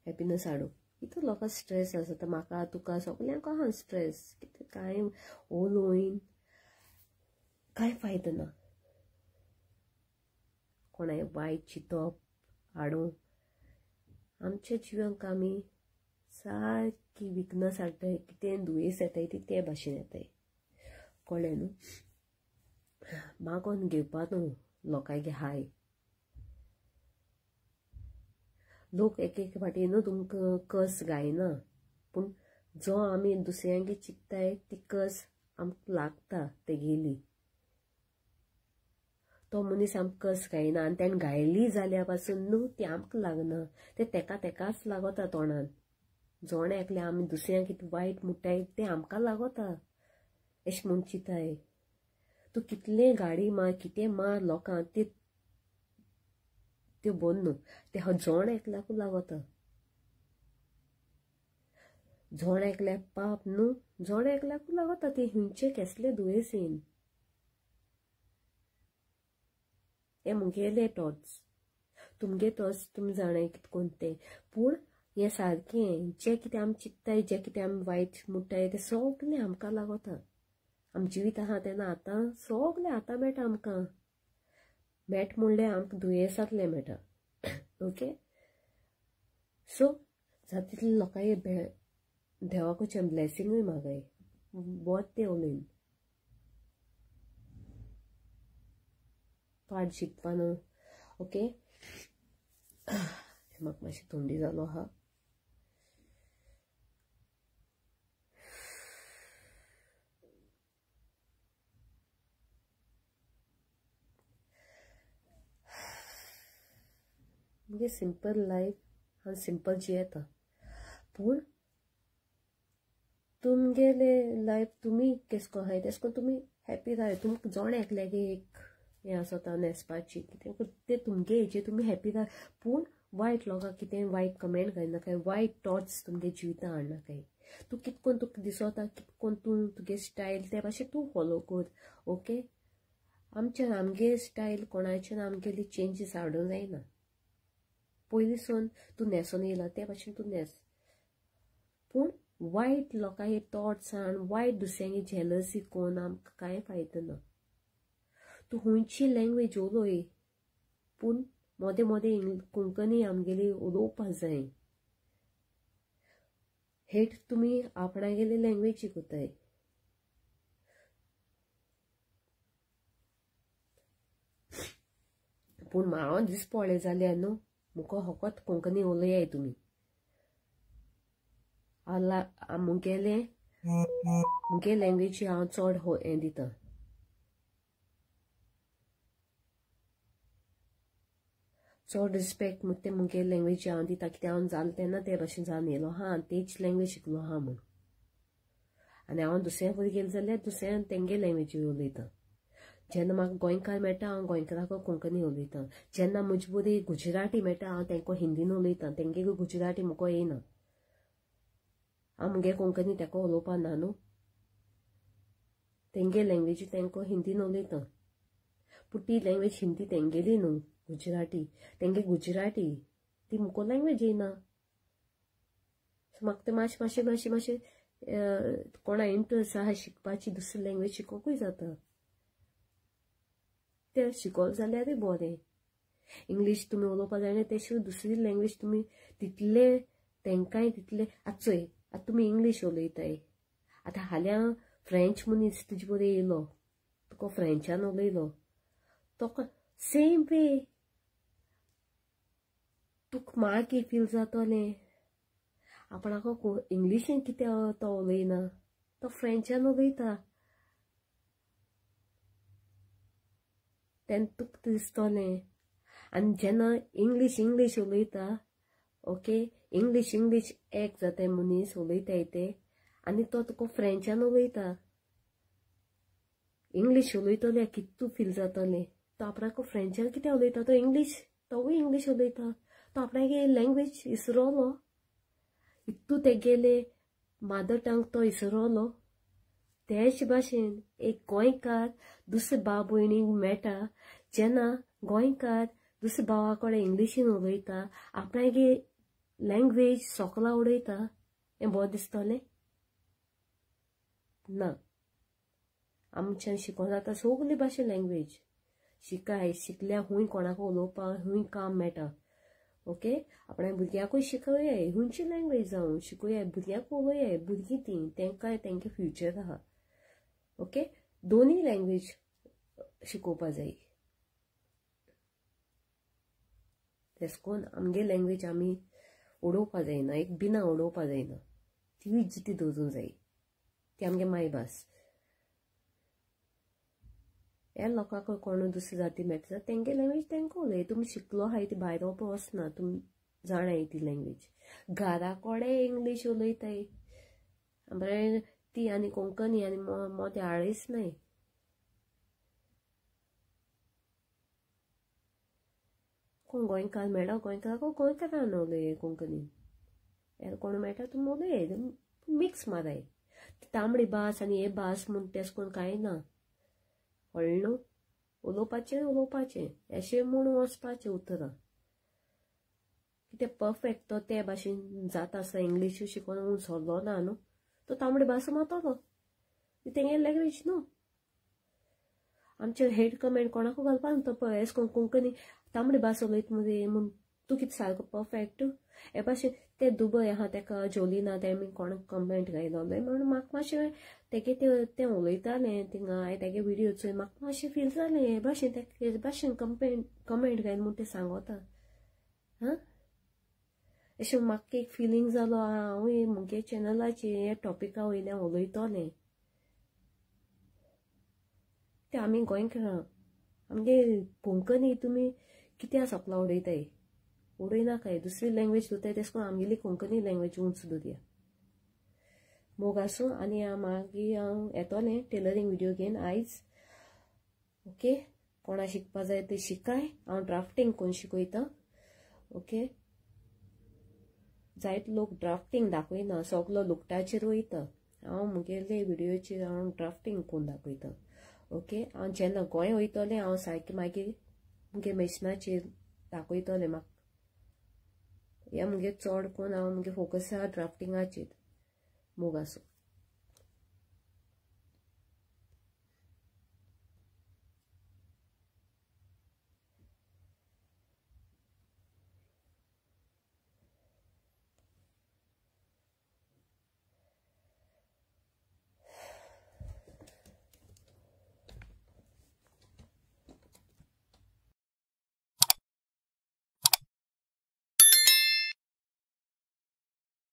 हॅपिनस हाडूं. कितलो लोकांक स्ट्रेस आसता, म्हाका तुका सगल्यांक आहा स्ट्रेस, कितें कांय उलोवन कांय फायदो ना. कोणाय वायट चिंतप हाडूं आमच्या जिवांक आमी सारकी विकनस हाडटाय, कितें दुयेंस येताय ती ते भाशेन येताय. कळ्ळें न्हू? मागोन घेवपा न्हू लोकांगे हाय. लोक एक एक फाटी न्हू तुमकां कस गायना, पूण जो आमी दुसऱ्यांगे चिंतताय ती कस आमकां लागता तेगेली. तो मनीस आमकां कस गायना आनी तेणें गायली जाल्या पासून न्हू ती आमकां लागना, तें तेका तेकाच लागता तोंडान, जोण एकले आमी दुसऱ्यांक कितें वायट मुट्टाय तें आमकां लागोता एशें म्हूण चिंताय. तूं कितलें गाडी मार कितें मार लोकांक ते त्यो बंद न्हू, तें जोण एकल्याकूच लागोता. जोण एकल्याक पाप न्हू, जोण एकल्याकूच लागोता. तें खंयचें केसलें दुयेंस येन. हें मुगेलें थॉट्स, तुमगे थॉट्स तुमी जाणाय कितें कोन्न तें. पूण हें सारकें जें कितें आमी चिंत्ताय, जें कितें आमी वायट मुट्टाय तें सगलें आमकां लागोता. आमी जिवीत आहा तेन्ना आतां सगलें आतां मेळटा आमकां. मेट म्हणल्यार आमकां दुयेंसांतलें मेळटा. ओके, सो जाता तितलें लोकांक देवाकडच्यान ब्लेसिंगूय मागाय, बोत तें उलयन पाड शिकपा न्हू. ओके, म्हाका मातशी थंडी जालो आहा. मुगे सिंपल लायफ, हांव सिंपल जियेता. पूण तुमगेले लायफ तुमी केस कोन्न आहाय तेश कोन्न तुमी हॅपी रावाय. तुमकां जोण एकल्यागे एक हें आसता न्हेसपाची कितें तें तुमगे हेजेर तुमी हॅपी राव. पूण वायट लोकांक कितें वायट कमेंट घालनाकाय, वायट थॉट्स तुमगे जिवितां हाडनाकाय. तूं कितें कोन्न तुका दिसता, कितें कोन्न तूं तुगे स्टायल ते भाशेन तूं फॉलो कर. ओके, आमच्यान आमगे स्टायल कोणाच्यान आमगेली चेंजीस हाडूंक जायना. पयलीं सून तूं न्हेसोन येयला ते भाशेन तूं न्हेस. पूण वायट लोकांचे थॉट्स हाड, वायट दुसऱ्यांची जेलसी कोन्न आमकां कांय फायदो ना. तूं खंयची लँग्वेज उलोय, पूण मोदें मोदें कोंकणी आमगेली उलोवपा जाय. हेट तुमी आपणागेली लँग्वेज शिकताय. पूण हांव दीस पळय जाल्यार न्हू मुको फकत कोंकणी उलयाय तुमी. मुगेले मुगे लँग्वेजी हांव चड हें दिता. चड रिस्पेक्ट ते मुगे लँग्वेजी हांव दिता. कित्याक हांव जालें तेन्ना ते भाशेन जावन येयलो आहा, तेच लँग्वेज शिकलो आहा म्हूण. आनी हांव दुसऱ्या फुडें गेलें जाल्यार दुसऱ्यान तेंगे लँग्वेजी उलयता. जेन्ना म्हाका गोंयकार मेळटा हांव गोंयकाराक कोंकणी उलयता. जेन्ना मजबुरी गुजराती मेळटा हांव तेंकां हिंदीन उलयता. तेंगे गुजराती म्हाका येयना. हांव मुगे कोंकणी तेका उलोवपा ना न्हू, तेंगे लँग्वेजी तेंकां हिंदीन उलयता. पूण ती लँग्वेज हिंदी तेंगेली न्हू, गुजराती तेंगे गुजराती ती मुको लँग्वेज येयना. सो म्हाका तें मातशें मातशें मातशें मातशें कोणा इंट्रस्ट आहा शिकपाची दुसरी लँग्वेज शिकोवंकूय जाता. तें शिकोवप जाल्यारूय बरें. इंग्लीश तुमी उलोवपा जायना तेशी दुसरी लँग्वेज तुमी तितले तेंकांय तितले. आतां चोय, आतां तुमी इंग्लीश उलयताय. आतां हाल्यां फ्रेंच मनीस तुजे बरें येयलो, तुका फ्रेंचान उलयलो, तो सेम वे तुका मागीर फील जातलें आपणाक इंग्लिशीन कितें तो उलयना, तो फ्रेंचान उलयता. तेन्ना तुका दिसतलें. आनी जेन्ना इंग्लीश इंग्लीश उलयता, ओके, इंग्लीश इंग्लीश एक जाता मनीस उलयताय ते, आनी तो तुका फ्रेंचान उलयता. इंग्लीश उलयतले कितू फील जातलें. तो आपणाक फ्रेंचान कितें उलयता, तो इंग्लीश, तोवूय इंग्लीश उलयता. तो आपणागे लँग्वेज इसरोलो, इतू तेगेले मादर टंग तो इसरोलो. तेच भाशेन एक गोंयकार दुसरे भाव भयणीक मेळटा जेन्ना गोंयकार दुसऱ्या भावा कडेन इंग्लिशीन उलयता, आपणागे लँग्वेज सोकला उडयता, हें बरें दिसतलें ना. आमच्यान शिकोन जाता सगले भाशेन लँग्वेज शिकाय, शिकल्या खूंय कोणाक उलोवपाक खूंय काम मेळटा. ओके, आपणा भुरग्यांकूय शिकोवया, खंयची लँग्वेज जावं शिकोवया, भुरग्यांक उलोवया, भुरगीं तीं तेंकां तेंगे फ्युचर आहा. ओके, दोनूय लँग्वेज शिकोवपा जाय. तेश कोन्न आमगे लँग्वेज आमी उडोवपा जायना, एक बिना उडोवपा जायना, तिवूय जिती दवरूंक जाय. ती आमगे मायभास. ह्या लोकांक कोण दुसरी जाती मेळटा तेंगे लँग्वेज तेंकां उलय. तुमी शिकलो आहाय ती भायर वचपा वचना, तुमी जाणाय ती लँग्वेज. घरा कोडे इंग्लीश उलयताय बरें ती आनी कोंकणी आनी मोदें आळीच नाय. कोण गोंयकार मेळ्ळो गोंयकाराक गोंयकारान उलय कोंकणी, कोण मेळटा तूं उलय मिक्स माराय. तांबडी भास आनी हे भास म्हूण तेश कोण कांय ना, कळ्ळें न्हू. उलोवपाचें उलोवपाचें अशें म्हूण वचपाचें उतरां. कितें परफेक्ट तो ते भाशेन जाता आसता इंग्लीश शिकोन सरलो ना न्हू तो तांबडी भास मारतलो, तेंगे लँग्वेज न्हू. आमचे हेड कमेंट कोणाकू घालपा तो पळय एश कोन कोंकणी तांबडी भास उलयता मरे म्हूण तूं कितें सारको परफेक्ट हे भाशेन. ते दुबय आहा तेका जोलिना तेमी कोणाक कमेंट घायलोले म्हणून म्हाका मातशें तेगे तें उलयतालें थिंगा हांवें तेगे विडियो चोय म्हाका मातशें फील जालें हे भाशेन तेका हे भाशेन कमेंट घायल म्हूण तें सांगोता. हां अशें म्हाका एक फिलींग जालो हांवूय मुगे चॅनलाचेर हे टॉपिका वयल्यान उलयतलें. ते आमी गोंयकारां आमगे कोंकणी तुमी कित्याक सपलां उडयताय, उडयनाकाय. दुसरी लँग्वेज दवरताय तेश कोन आमगेली कोंकणी लँग्वेज उंच दवरया. मोग आसूं. आनी मागीर हांव येतलें टेलरींग विडियो घेवन आयज. ओके, कोणा शिकपा जाय ते शिकाय, हांव ड्राफ्टींग कोण शिकयता. ओके, जायते लोक ड्राफ्टींग दाखयना, सगलो लुकटाचेर वयता. हांव मुगेले विडियोचेर हांव ड्राफ्टींग कोण दाखयता. ओके, हांव जेन्ना गोंय वयतलें हांव सारकें मागीर मुगे मशिनाचेर दाखयतलें म्हाका. हे मुगे चड कोण हांव मुगे फोकस आहा ड्राफ्टिंगाचेर. मोग आसूं.